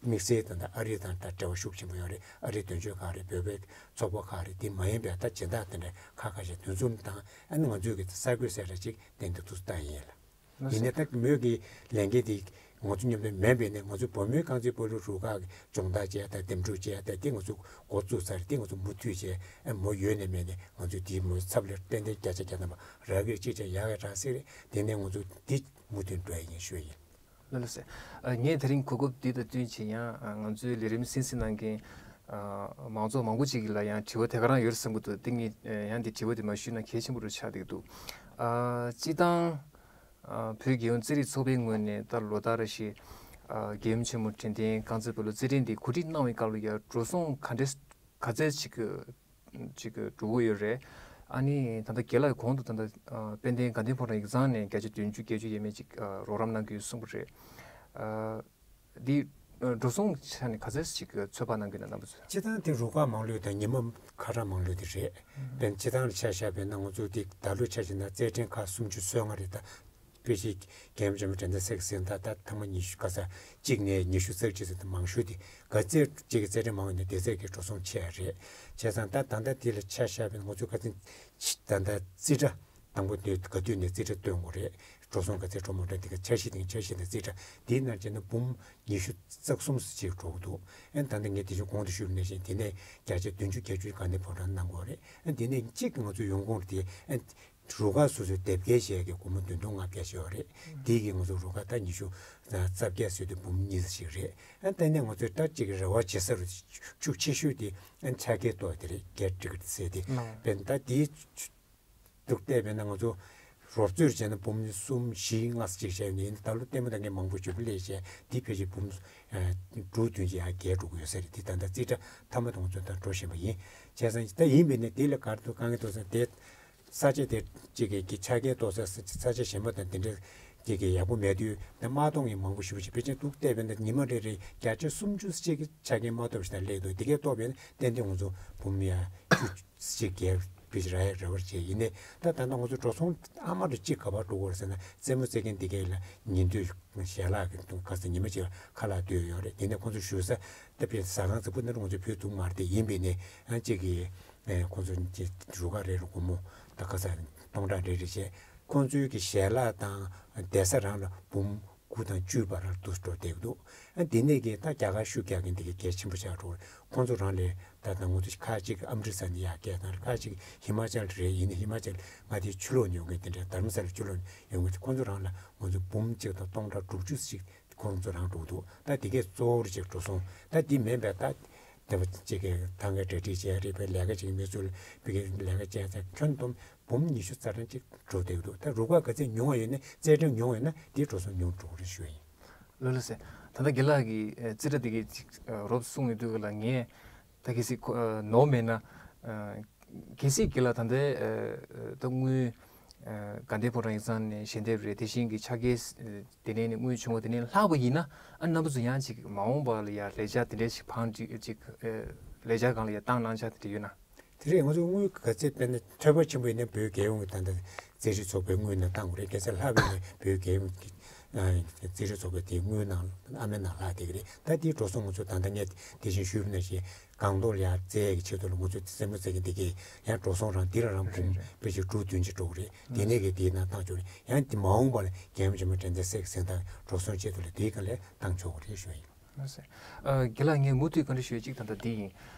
དམིགས་བསལ་ད་ད་ཨ་རི་དང་ད་འབྲེལ་བ་ཤུགས་ཆེན་པོ་ཡོད་རེད། ཨ་རིའི་དོན་གཅོད་ཁག་རེད། བོད་པའི་ཚོགས་པ་ཁག་རེད། དེ་མ་ཡིན་པའི་ད་སྦྱིན་བདག་དེ་འདྲ་ཁག་ཁ་ཤས་འདུ་འཛོམས་དང་ཨ་ནི་ང་ཚོའི་གི་གསར་འགོད་གསལ་བསྒྲགས་ཅིག་ཏན་ཏན་དུ་བཏང་ཡིན་ལ། ཡིན་ནའི་ད་མོས་ཀྱི་ལས་འགན་དེ་ང་ཚོ་མཉམ་དུ་མེད་པས་ནས་ང་ཚོ་བུད་མེད་རྐང་རྩེད་སྤོ་ལོ་རུ་ཁག་གི་སྦྱོང་བརྡར་བྱས་དང་འདེམས་སྒྲུག་བྱས་དང་དེ་ང་ཚོ་འགོ་བཙུགས་ཚར། དེ་ང་ཚོ་མུ་མཐུད་བྱས་ཨ་མོ་ཡོད་ནས་མེད་ནས་ང་ཚོས་དེའི་མོའི་ཚབ་ལ་ཏན་ཏན་བརྒྱ་ཆ་བརྒྱ་ཐམ་པ་རག་གི་གཅིག་བྱས་ཡག་གི་རག་སྲིད་རེད། དེ་ནས་ང་ཚོ་དེ་མུ་མཐུད་འགྲོ་ཡ་ཡིན་ཞུ་ཡ་ཡིན། ལགས་ལགས་སེ། ཨ་ངས་དེ་རིང་གོ་སྐབས་འདི་དང་བསྟུན་བྱས་ཡང་ཨ་ང་ཚོའི་ལས་རིམ་གསན་གཟིགས་གནང་མཁན་ཨ་མང་ཚོགས་མང་པོ་ཅིག་ལ་ཡང་དྲི་བ་དེ་ག་རང་ཡོད་བསམ་གྱི་འདུག་དེ་ངས་ཨ་ཡང་འདི་དྲི་བ་དེ་མར་ཞུས་ན་གལ་ཆེན་པོ་རུ་ཆགས་བསྡད་ཀྱི་འདུག་ཨ་སྤྱིར་བཏང་ཨ་བོད་རྒྱལ་ཡོངས་རྩེད་རིགས་ཚོགས་པའི་ངོས་ནས་ད་ལོ་ལྟར་རེ་བཞིན་ཨ་རྒྱལ་ཡུམ་ཆེན་མོ་དྲན་རྟེན་རྐང་རྩེད་སྤོ་ལོ་རྩེད་འགྲན་འདི་གོ་སྒྲིག་གནང་བའི་སྐབས་ལ་ཡང་འགྲོ་སོང་ག་འདྲས་ག་ཚད་ཅིག་གི་ཅིག་འགྲོ་གི་ཡོད་རེད། ཨ་ནི་ད་ལྟ་རྒན་ལགས་གོང་དུ་ད་ལྟ་ཨ་དཔལ་ལྡན་དགའ་ལྡན་ཕོ་བྲང་ཡིག་ཚང་ནས་བརྒྱ་ཆ་བདུན་ཅུ་བརྒྱད་ཅུ་ཡས་མས་ཅིག་ཨ་རོགས་རམ་གནང་གི་ཡོད་གསུངས་པ་རེད། ཨ་འདི་ཨ་འགྲོ་སོང་ཆ་ནས་ག་ཚད་ཅིག་ཚོད་དཔག་གནང་གི་ཡོད་ན་རྣམ་པ་ཚོས། སྤྱིར་བཏང་དེ་རུ་ཁག་མང་ལོས་དང་ཉི་མ་ཁ་གྲངས་མང་ལོས་དེ་རེད། དཔེར་ན་སྤྱིར་བཏང་ལ་ཆ་བཞག་པ་ཡིན་ན་ང་ཚོ་དེ་ད་ལོ་ཆ་བཞག་ན་རྩེད་འགྲན་ཁག་སུམ་ཅུ་སོ་ལྔ་རེད་ད། དཔེ་ཆའི་རྒྱལ་ཡུམ་ཆེན་མོ་དྲན་རྟེན་གཟིགས་ཟིན་ད་ལྟ་ཐེངས་མ་ཉི་ཤུ་ག་ས་གཅིག་ནས་ཉི་ཤུ་རྩ་གཅིག་ཟིན་ད་མང་ཤོས་དེ་ག་ཚད་གཅིག་གི་རྩེད་འགྲན་མང་བ་ནས་དེ་ཚད་ཀྱི་འགྲོ་སོང་ཆེ་བ་རེད། བྱས་ཙང་ད་ད་ལྟ་དེ་ལ་ཆ་བཞག་པའི་ང་ཚོ་ག་ཚད་ད་ལྟ་རྩིས་ཁྲ་དང་པོ་དེ་ག་དུས་ནས་རྩིས་ཁྲ་སྟོན་དགོས་རེད། འགྲོ་སོང་ག་ཚད་འགྲོ་མ་འགྲོ་དེ་ག་འཆར་གཞི་དེ་འཆར་གཞི་དང་རྩིས་ཁྲ་དེའི་ནང་བྱས་ན་འབུམ་ཉི་ཤུ་རྩ་གསུམ་ཙམ་ཅིག་འགྲོ་གི་འདུག་ཨན་ད་ལྟ་ངས་དེ་བཞིན་གོང་དུ་ཞུས་པ་ནང་བཞིན་དེ་ནས་བརྒྱ་ཆ་བདུན་ཅུ་བརྒྱད་ཅུ་དགའ་ལྡན་ཕོ་བྲང་གནང་དགོས་རེད། ཨན་དེ་ནས་གཅིག་ང་ཚོ་ཡོང་ཁུངས་དེ་ཨན། རུ་ཁག་སོ་སོའི་དེབ་སྐྱེལ་བྱས་ཀྱི་སྒོར་མོ་བདུན་སྟོང་ལྔ་བརྒྱ་ཞིག་ཡོད་རེད། དེ་གིས་ང་ཚོ་རུ་ཁག་ད་ཉི་ཤུ་རྩ་བརྒྱད་ཟེར་དུས་འབུམ་གཉིས་ཙམ་ཞིག་རེད། ཨ་དེ་ནས་ང་ཚོའི་ད་གཅིག་རེ་བ་བྱེད་ས་རུ་ཤུགས་ཆེ་ཤོས་དེ་ཨ་ཆ་རྐྱེན་ཏོག་དེ་རེད། རྒྱ་ཊི་ཀེ་ཊི་ཟེར་དེ་དཔེར་ན་ད་དེའི་ འདུག་བལྟས་པས་ན་ང་ཚོ་རོབ་ཚོད་བྱས་ན་འབུམ་གསུམ་བཞི་ལྔ་ཙམ་ཅིག་བྱས་ནས་ཡིན། ད་ལོ་ལྟད་མོ་ལྟ་མཁན་མང་པོ་ཞེ་པོ་སླེབས་བྱས། འདི་ཕལ་ཆེར་འབུམ་ཨ་དྲུག་བདུན་ཅིག་ཡར་བརྒལ་འགྲོ་གི་ཡོད་ས་རེད། འདི་ད་ལྟ་རྩིས་ཁྲ་མཐའ་མ་དང་ཚོད་ལྟ་འགྲོ་བཞིན་པ་ཡིན། བྱས་ཙང་ད་ཡིན་པས་ན་འདི་ལ་ག་རེ་འདུག་དཀའ་ངལ་འདུག་ཟེར་ན། དེ་ས་ཆ་དེ་གཅིག་གི་གི་ཆ་རྐྱེན་ཏོག་ཙམ་ས་ཆ་གཞན་པ་དང་དེ་འདྲ་གཅིག་གི་ཡག་པོ་མེད་དུས། ད་མ་མཐོང་མཁན་མང་པོ་ཞེ་པོ་ཅིག་ཕལ་ཆེར་འདུག་བལྟས་པས་ན་ཉི་མ་རེ་རེ་བརྒྱ་ཆ་སུམ་ཅུ་ཅིག་གི་ཆ་རྐྱེན་མ་ཐོབ་ཞིག་དང་སླེབས་འདུག་དེ་གས་ཐོབ་པས་ན་ཏན་ཏན་ང་ཚོ་འབུམ་ཡ་བཅུ་ཅིག་བརྒལ་བའི་ར་ཡ་རེ་བར་བྱས། ཡིན་ནའི་ད་ད་ལྟ་ང་ཚོ་འགྲོ་སོང་ཨ་མ་རུ་གཅིག་ག་པར་འགྲོ་དགོས་རེད་ཟེར་ན། རྩེད་མོ་རྩེ་མཁན་འདི་གས་ལ་ཉིན་དུས་ཞལ་ལག་གི་དུང་ཁ་ས་ཉི་མ་གཅིག་ཁ་ལག་ལྟོས་ཡོད་རེད། དེ་ནས་ཁོང་ཚོ་བཞུགས་ས་ད་དཔེ་ཟ་ཁང་ཟིག་པོ་འདི་རུ་ང་ཚོ་བུད་ཐུབ་མ་རེད། དེ་ཡིན་པས་ནས་ཡང་གཅིག་གི་ཨེ་ཁོང་ཚོ་གི་རུ་ཁག་རེ་རུ་སྒོར་མོ་ད་ཁ་ས་སྟོང་ཕྲག་རེ་རེ་བྱས། ཁོང་ཚོའི་གི་ཞལ་ལག་དང་བསྡད་ས་རང་ལ་འབུམ་དགུ་དང་བཅུའི་བར་ལ་འདུག་འགྲོ་བསྡད་ཀྱི་འདུག་ཨ་དེ་ནས་གི་ད་རྒྱ་གར་ཤུགས་རྒྱག་མཁན་དེ་གི་གལ་ཆེན་པོ་ཆགས་འགྲོ་རེད། ཁོང་ཚོ་རང་ལས་ད་ད་ང་ཚོ་ཁ་ཅིག་ཨམ་རི་ས་ནས་ཡར་བསྐྱལ་དང་། ཁ་ཅིག་ཧི་མ་ཅལ་རེད། ཡིན་ན་ཧི་མ་ཅལ་མངའ་སྡེའི་ཕྱི་ལོགས་ནས་ཡོང་མཁན་དེ་འདྲ། དྷ་རམ་ས་ལའི་ཕྱི་ལོགས་ནས་ཡོང་མཁན་དེ་ཁོང་ཚོ་རང་ལ་ང་ཚོ་འབུམ་གཅིག་དང་སྟོང་ཕྲག་དྲུག་ཅུ་ཅིག་ཁོང་ཚོ་རང་འགྲོ་འདུག་ད་དེ་གས་གཙོ་བོར་ཅིག་འགྲོ་སོང་། ད་དེ་མིན་པའི་ད་དེ་བ་ཅིག་གི་ཐང་གའི་གྲ་སྒྲིག་བྱས་རེད། བའི་ལས་ཀ་ཅིག་མི་ཚོ་ལ་བི་གའི་ལས་ཀ་བྱས་ཚེ་ཁྱོན་བསྡོམས་འབུམ་ཉི་ཤུ་རྩ་གྲངས་ཅིག་འགྲོ་བསྡད་འདུག་ད་རུ་ཁག་ག་ཚད་ཉུང་བ་ཡོད་ན། རྩེད་གྲོགས་ཉུང་བ་ཡོད་ན་དེའི་འགྲོ་སོང་ཉུང་འགྲོ་གི་རེད་ཞུ་ཡ་ཡིན། ལགས་ལགས་སེ། ད་ལྟ་རྒན་ལགས་ཀྱིས་ཨ་རྩིས་ཁྲ་དེ་གའི་ཅིག་ཨ་རོབ་གསུངས་ཡོང་དུས་ལ་ངས་ད་གལ་སྲིད་ཁོ་ཨ་ནོར་མེད་ན། ཨ་གལ་སྲིད་རྒན་ལགས་ད་ལྟའི་ཨ་ད་དངུལ་ཨ་དགའ་ལྡན་ཕོ་བྲང་ཡིག་ཚང་ནས་ཞལ་འདེབས་རེད། དེ་བཞིན་གྱི་ཕྱག་འཁྱེར་ཨ་དེ་ནས་ནི་དངུལ་བྱུང་བ་དེ་ནས་ལྷག་པ་ཡིན་ན། ཨ་རྣམ་པ་ཚོ་ཡང་ཅིག་མ་འོངས་པ་ལ་ཡང་ལས་འཆར་དེ་འདྲའི་ཞིག་བང་སྒྲིག་ཅིག་ཨ་ལས་འཆར་སྒང་ལ་ཡང་བཏང་གནང་འཆར་དེ་འདྲ་ཡོད་ན། དེ་རེད། ང་ཚོ་དངུལ་ག་ཚད་དཔེར་ན་ཐོལ་པ་ཆེན་པོ་ཡིན་ན་བོད་རྒྱལ་ཡོངས་ཀྱི་ད་ལྟ་རྩེད་རིགས་ཚོགས་པའི་དངུལ་ནང་བཏང་དགོས་རེད། གལ་སྲིད་ལྷག་པ་ཡིན་ན་བོད་རྒྱལ་ཡོངས་ཀྱི་ཨ་རྩེད་རིགས་ཚོགས་པའི་དེའི་དངུལ་ནང་ཨ་མའི་ནང་ལྷག་བསྡད་ཀྱི་རེད། ད་དེའི་འགྲོ་སོང་ང་ཚོ་ད་ལྟ་ངས་དེ་བཞིན་ཞུས་པ་ནང་བཞིན་སྒང་ཏོག་ལ་ཡར་རྩེད་ཡག་གི་ཆེད་དུ་ལ་ང་ཚོ་རྩེད་མོ་རྩེ་མཁན་འདི་གས་ཡང་འགྲོ་སོང་རང་འདི་ལ་རང་འབུམ་རེད་རེད། ཕལ་ཆེར་དྲུག་བདུན་ཅིག་འགྲོ་གི་རེད། དེ་ནས་གི་དེའི་ནང་བཏང་ཆོག་རེད། ཡང་དེ་མ་འོངས་པ་ལ་རྒྱལ་ཡུམ་ཆེན་མོ་དྲན་རྟེན་གཟེངས་རྟགས་འགྲོ་སོང་ཆེད་དུ་ལ་དེའི་སྒང་ལ་བཏང་ཆོག་གི་རེད་ཞུ་ཡ་ཡིན། ལགས་སོ། ཨ་རྒན་ལགས་ངས་མུ་མཐུད་བཀའ་འདྲི་ཞུ་ཡ་གཅིག་ད་ལྟ་འདི་ཡིན།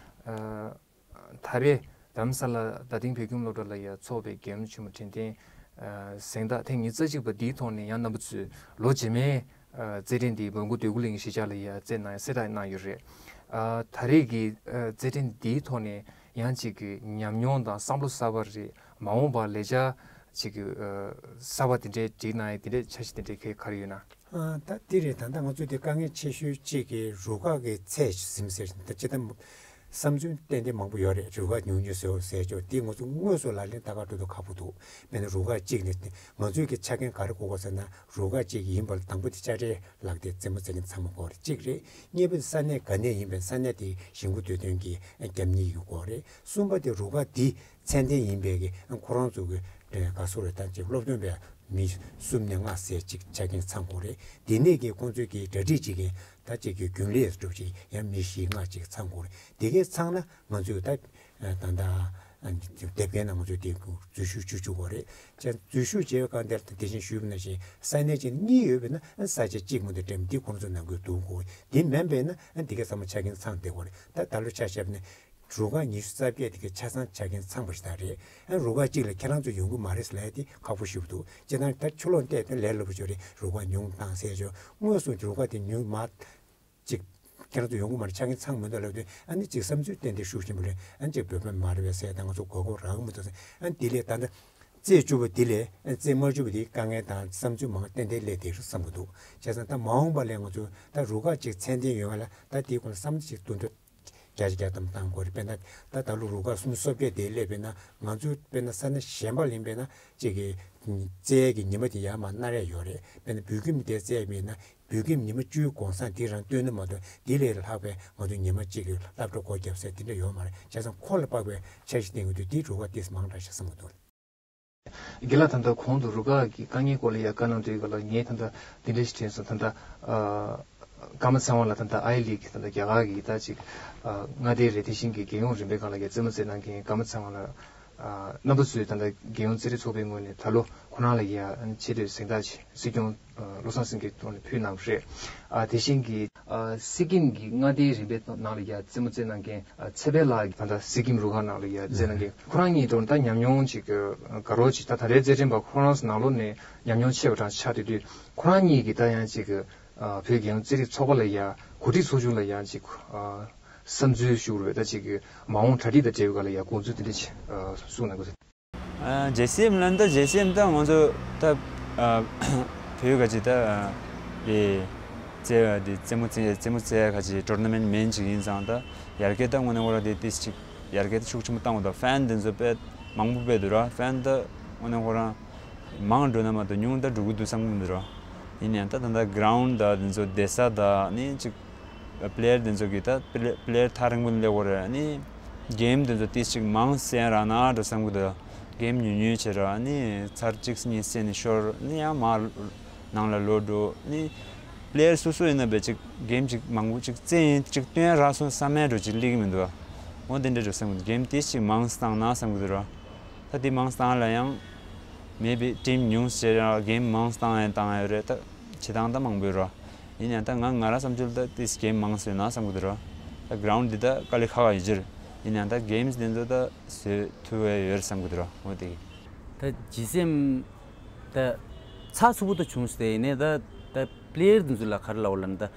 ཨ་ད་རེས་རྡ་རམ་ས་ལ་རྡ་སྟེང་བོད་ཁྱིམ་སློབ་གྲྭ་ལ་ཡ་ཚོགས་པའི་རྒྱལ་ཡུམ་ཆེན་མོ་དྲན་རྟེན་ཨ་གཟེངས་རྟགས་ཐེངས་ཉི་ཤུ་རྩ་གཅིག་པ་འདིའི་ཐོག་ནས་ཡང་རྣམ་པ་ཚོས་ལོ་རྗེས་མའི་ཨ་རྩེད་འགྲན་འདི་མོན་གྷོ་འདོད་རྒུ་གླིང་གཞིས་ཆགས་ལ་ཡ་རྩེད་གནང་ཡ་གསལ་བསྒྲགས་གནང་ཡོད་རེད། ཨ་ད་རེས་ཀྱི་ཨ་རྩེད་འགྲན་འདིའི་ཐོག་ནས་ཡང་གཅིག་གི་ཉམས་མྱོང་དང་བསམ་བློ་གསར་པ་རེད། མ་འོངས་པར་ལས་འཆར་གཅིག་གི་ཨ་གསར་པ་དེ་འདྲའི་སྒྲིག་གནང་ཡ་དེ་འདྲའི་འཆར་གཞི་དེ་འདྲའི་ག་ག་རེ་ཡོད་ན། ཨ་ད་དེ་རེད། ད་ལྟ་ང་ཚོ་དེ་དཀའ་ངལ་ཆེ་ཤོས་གཅིག་གི་རུ་ཁག་གི་ཚད་ཟིན་ཟེར་ད་ཅི་ལྟར་བསམ་ཚུལ་ཏན་ཏན་མང་པོ་ཡོད་རེད། རུ་ཁག་ཉུང་ཉུང་ཟེར་བ་ཟེར་ཆོག་དེ་ང་ཚོ་དངོས་སུ་ལག་ལེན་བསྟར་ག་འགྲོ་དུས་ཁག་པོ་འདུག་དཔེར་ན་རུ་ཁག་གཅིག་ནས་ང་ཚོའི་གི་ཆ་རྐྱེན་ག་རེ་དགོས་གོ་ཟེར་ན། རུ་ཁག་གཅིག་ཡིན་པ་ལ་དང་པོ་དེ་དཔྱ་ཁྲལ་ལག་དེབ་རྩེད་མོ་རྩེ་མཁན་ཚང་མ་དགོས་རེད། གཅིག་རེད། གཉིས་པ་དེ་ས་གནས་ག་ནས་ཡིན་པའི་ས་གནས་དེའི་ཞིང་ཁུ་དུས་སྟོན་གྱི་རྒྱབ་གཉེར་ཡོད་དགོས་རེད། གསུམ་པ་དེ་རུ་ཁག་དེ་ཚད་ལྡན་ཡིན་པའི་གི་ཁོ་རང་ཚོ་གི་ག་སོ་རེད། ད་ཅིག་སློབ་སྟོན་པའི་མི་གསུམ་ནས་ལྔ་ཟེར་ཅིག་ཆ་རྐྱེན་ཚང་དགོས་རེད། དེ་ནས་གི་ཁོང་ཚོའི་གི་གྲ་སྒྲིག་ཅིག་གི་ད་ཅིག་གི་རྒྱུན་ལས་སྒྲུབ་ཅིག་ཡང་མི་བཞི་ལྔ་ཅིག་ཚང་དགོས་རེད། དེ་གས་ཚང་ན་ང་ཚོས་ད་ད་ལྟ་དེབ་སྐྱེལ་ནང་ང་ཚོས་དེ་འཛུལ་ཞུགས་བྱེད་ཆོག་གི་རེད། ཅེས་འཛུལ་ཞུགས་བྱེད་པའི་སྒང་དེར་དེ་བཞིན་ཞུས་པ་ནང་བཞིན་ས་གནས་གཅིག་གཉིས་ཡོད་པས་ན་ས་ཆ་གཅིག་མ་གཏོགས་འགྲེམས་འདི་ཁོང་ཚོ་ནང་ཁུལ་འདུག་གོ། དེ་མིན་པས་ན་དེ་གས་ཚང་མ་ཆ་རྐྱེན་ཚང་བསྡད་ཀྱི་རེད། ད་ད་ལོ་ཆ་བཞག་ན་རུ་ཁག་ཉི་ཤུ་རྩ་བརྒྱད་དེ་གས་ཆ་ཚང་ཆ་རྐྱེན་ཚང་པ་ཞིག་ད་རེད། རུ་ཁག་གཅིག་ལ་ཁྱེད་རང་ཚོ་ཡོང་གི་མ་རེད་ཟེར་ལབ་ཡ་དེ་ཁག་པོ་ཞེ་པོ་འདུག་སྤྱིར་བཏང་ད་ཕྱི་ལོགས་བལྟས་ཏེ་ལས་སླ་པོ་ཞིག་རེད། རུ་ཁག་ཉུང་བཏང་ཟེར་ཆོག་དངོས་སུ་རུ་ཁག་དེ་ཉུང་མ་ཅིག་ཁྱེད་རང་ཚོ་ཡོང་གི་མ་རེད། ཆ་རྐྱེན་ཚང་མི་འདུག་ལབ་དུས་ཨ་ནི་ཅིག་བསམ་ཚུལ་ཏན་ཏན་ཤུགས་ཆེན་པོ་རེད། ཨ་ནི་ཅིག་བོད་པ་མ་རེད་པས་ཟེར། ད་ང་ཚོ་གོ་སྐབས་རག་གི་མི་འདུག་ཟེར། ཨ་ནི་དེ་ལས་ད་ལྟ་རྩེད་བཅུག་པ་དེ་ལས་ཨ་ནི་རྩེད་མ་བཅུག་པ་དེའི་དཀའ་ངལ་དང་བསམ་ཚུལ་མང་ཏན་ཏན་སླེབས་བསྡད་རེད་བསམ་གྱི་འདུག་བྱས་ཙང་ད་མ་འོངས་པ་ལ་ང་ཚོ་ད་རུ་ཁག་ཅིག་ཚད་ལྡན་ཡོང་བ་ལ་ད་དེའི་སྐོར་ལ་བསམ་བློ་ཅིག་བཏོན་འདོད་བརྒྱ་ཆ་བརྒྱ་ཐམ་བཏང་དགོས་རེད། དཔེར་ན་ད་ད་ལོ་རུ་ཁག་སུམ་ཅུ་སོ་བརྒྱད་དེ་སླེབས་པས་ན་ང་ཚོས་དཔེར་ན་ས་གནས་གཞན་པ་ལ་ཡིན་པས་ན་ཅིག་གི་རྩེད་ཡས་ཀྱི་ཉི་མ་དེ་ཡར་མར་གནང་ཡས་ཡོད་རེད། དཔེར་ན་བོད་ཁྱིམ་དེ་རྩེད་ཡས་མེད་ན་བོད་ཁྱིམ་ཉི་མ་བཅུའི་གུང་སེང་དེ་རང་བཏོན་ན་མ་གཏོགས་དེ་ལས་ལྷག་པའི་ང་ཚོ་ཉི་མ་གཅིག་གི་སློབ་གྲྭ་སྒོ་བརྒྱབ་ས་དེ་འདྲ་ཡོད་མ་རེད། བྱས་ཙང་ཁོ་ལ་དཔག་པའི་འཆར་གཞི་བཏིང་དགོས་དུས་དེའི་རུ་ཁག་དེ་མང་དྲགས་ཤག་བསམ་གྱི་འདུག་རྒན་ལགས་ད་ལྟ་གོང་དུ་རུ་ཁག་གི་དཀའ་ངལ་སྐོར་ལ་ཡ་བཀའ་གནང་དུས་སྐབས་ལ་ངས་ད་ལྟ་འདི་འདྲ་ཞིག་དྲན་སོང་། ད་ལྟ་ཨ་ཀརྨ་ཚེ་དབང་ལགས་ད་ལྟ་ཨའི་ལིག་ད་ལྟ་རྒྱ་གར་གྱི་ད་ཅིག་ཨ་མངའ་སྡེ་རེད། དེ་བཞིན་གྱི་རྒྱལ་ཡོངས་རིམ་པའི་སྒང་ལ་ཡ་རྩེད་མོ་རྩེད་གནང་མཁན་ཀརྨ་ཚེ་དབང་ལགས། ཨ་རྣམ་པ་ཚོས་ད་ལྟ་རྒྱལ་ཡོངས་རྩེད་རིགས་ཚོགས་པའི་ངོས་ནས་ད་ལོ་ཁོ་རང་ལ་ཡ་ཆེ་བསྟོད་གཟེངས་རྟགས་ཅིག་སྲིད་སྐྱོང་ཨ་བློ་བཟང་སེང་གེའི་ཐོག་ནས་ཕུལ་གནང་བ་རེད། ཨ་དེ་བཞིན་གྱི་ཨ་སི་ཀིམ་གྱི་མངའ་སྡེའི་རིམ་པའི་ནང་ལ་ཡ་རྩེད་མོ་རྩེད་གནང་མཁན་ཨ་ཚེ་འཕེལ་ལགས་ཀྱིས་ད་ལྟ་སི་ཀིམ་རུ་ཁག་ནང་ལ་ཡ་རྩེད་གནང་མཁན། ཁོ་རང་གཉིས་འགྲོ་ད་ཉམས་མྱོང་ཅིག་ཨ་དགའ་རབ་ཅིག་ད་ད་རེས་རྩེད་འགྲན་པ་ཁོ་རང་ནང་ལོགས་ནས་ཉམས་མྱོང་ཆེ་བ་གྲངས་ཆགས་བསྡད་དུས་ཁོ་རང་གཉིས་ཀྱིས་ད་ཡང་ཅིག་ཨ་བོད་རྒྱལ་ཡོངས་རྩེད་རིགས་ཚོགས་པ་ལ་ཡ་གོ་སྒྲིག་ཚོགས་ཆུང་ལ་ཡ་ཅིག་ཨ་བསམ་ཚུལ་ཞུ་རུ་བས། ད་ཅིག་མ་འོངས་གྲ་སྒྲིག་དང་འབྲེལ་བའི་སྒང་ལ་ཡ་དགོངས་ཚུལ་དེ་འདྲ་ཅིག་ཨ་གསུངས་གནང་དགོས། ཨ། ཇེ་སི་ཨེམ་ལབ་ན་ད་ཇེ་སི་ཨེམ་ད་ང་ཚོ་ད་ཨ་བོད་ག་ཅིག་ད་ཨ་རེད། རྩེད་པ་འདི་རྩེད་མོ་རྩེ་རྩེད་མོ་རྩེ་ཡ་ག་ཅིག་ཊོར་ན་མེན་ཊི་མེན་ཅིག་ཡིན་ཙང་ད་ཡར་རྒྱས་ད་དངོས་གནས་ཁོ་རང་དེ་ཏིས་ཅིག་ཡར་རྒྱས་ད་ཤུགས་ཆེན་པོ་བཏང་བ་དང་ཕན་དེ་ཚོ་དཔེ་མང་པོ་དཔེ་འདུག་ར། ཕན་ད་དངོས་གནས་ཁོ་རང་མང་འགྲོ་ན་མ་གཏོགས་ཉུང་ད་འགྲོ་གི་འདུག་བསམ་གི་མི་འདུག་ར། ཡིན་ཡང་ད་ད་ད་གྷ་རའུན་ཌི་ད་དེ་ཚོ་བསྡད་ས་ད་ནི་ཅིག་པི་ལེ་ཡར་དེ་ཚོ་གིས་ད་པི་ལེ་པི་ལེ་ཡར་ཐག་རིང་པོ་ནས་སླེབས་དགོས་རེད། ཨ་ནི་གེམ་དེ་ཚོ་ཏིས་ཅིག་མང་སེ་རག་ན་འགྲོ་བསམ་གི་འདུག་གེམ་ཉུང་ཉུང་བྱས་ར། ཨ་ནི་ཚར་གཅིག་གཉིས་རྩེས་ནས་ཤོར། ཨ་ནི་ཡང་མར་ནང་ལ་ལོག་འགྲོ། ཨ་ནི་པི་ལེ་ཡར་སོ་སོ་ཡིན་ན་བས་ཅིག་གེམ་ཅིག་མང་པོ་ཅིག་རྩེ་ཡིན་ཅིག་སྟོན་རག་སོང་བསམ་ཡས་འགྲོ་ཅིག་སླེབས་ཀྱི་མི་འདུག་འོ་དེ་འདྲ་འགྲོ་བསམ་གི་འདུག་གེམ་ཏིས་ཅིག་མང་སེ་བཏང་ན་བསམ་གི་འདུག་ར། ད་དེ་མང་སེ་བཏང་ལ་ཡང་མེ་བི་ཊིམ་ཉུང་སེ་ར་གེམ་མང་སེ་བཏང་ཡང་བཏང་ཡོད་རེད། ད་བྱེད་སྟངས་ད་མང་པོ་ཡོད་ར། ཡིན་ཡང་ད་ང་ང་རང་བསམ་ཚུལ་ད་ཏིས་གེམ་མང་བཟོས་ན་བསམ་གི་འདུག་ར། ད་གྷ་རའུན་ཌི་འདི་ད་དཀའ་ལས་ཁག་ཁག་ཡོད་ཀྱི་རེད། ཡིན་ཡང་ད་གེམ་སི་དེ་ཚོ་ད་བཟོས་ཐུབ་ཡ་ཡོད་རེད་བསམ་གི་འདུག་ར། འོ་དེ་གི་ད་ཇེ་སི་ཨེམ་ད་ཚགས་ཚུད་པོ་ད་བྱུང་སྟེ་ཡིན་ནའི་ད་ད་པི་ལེ་ཡར་དེ་ཚོ་ལ་ག་རེ་ལབ་དགོས་ལབ་ན། ད་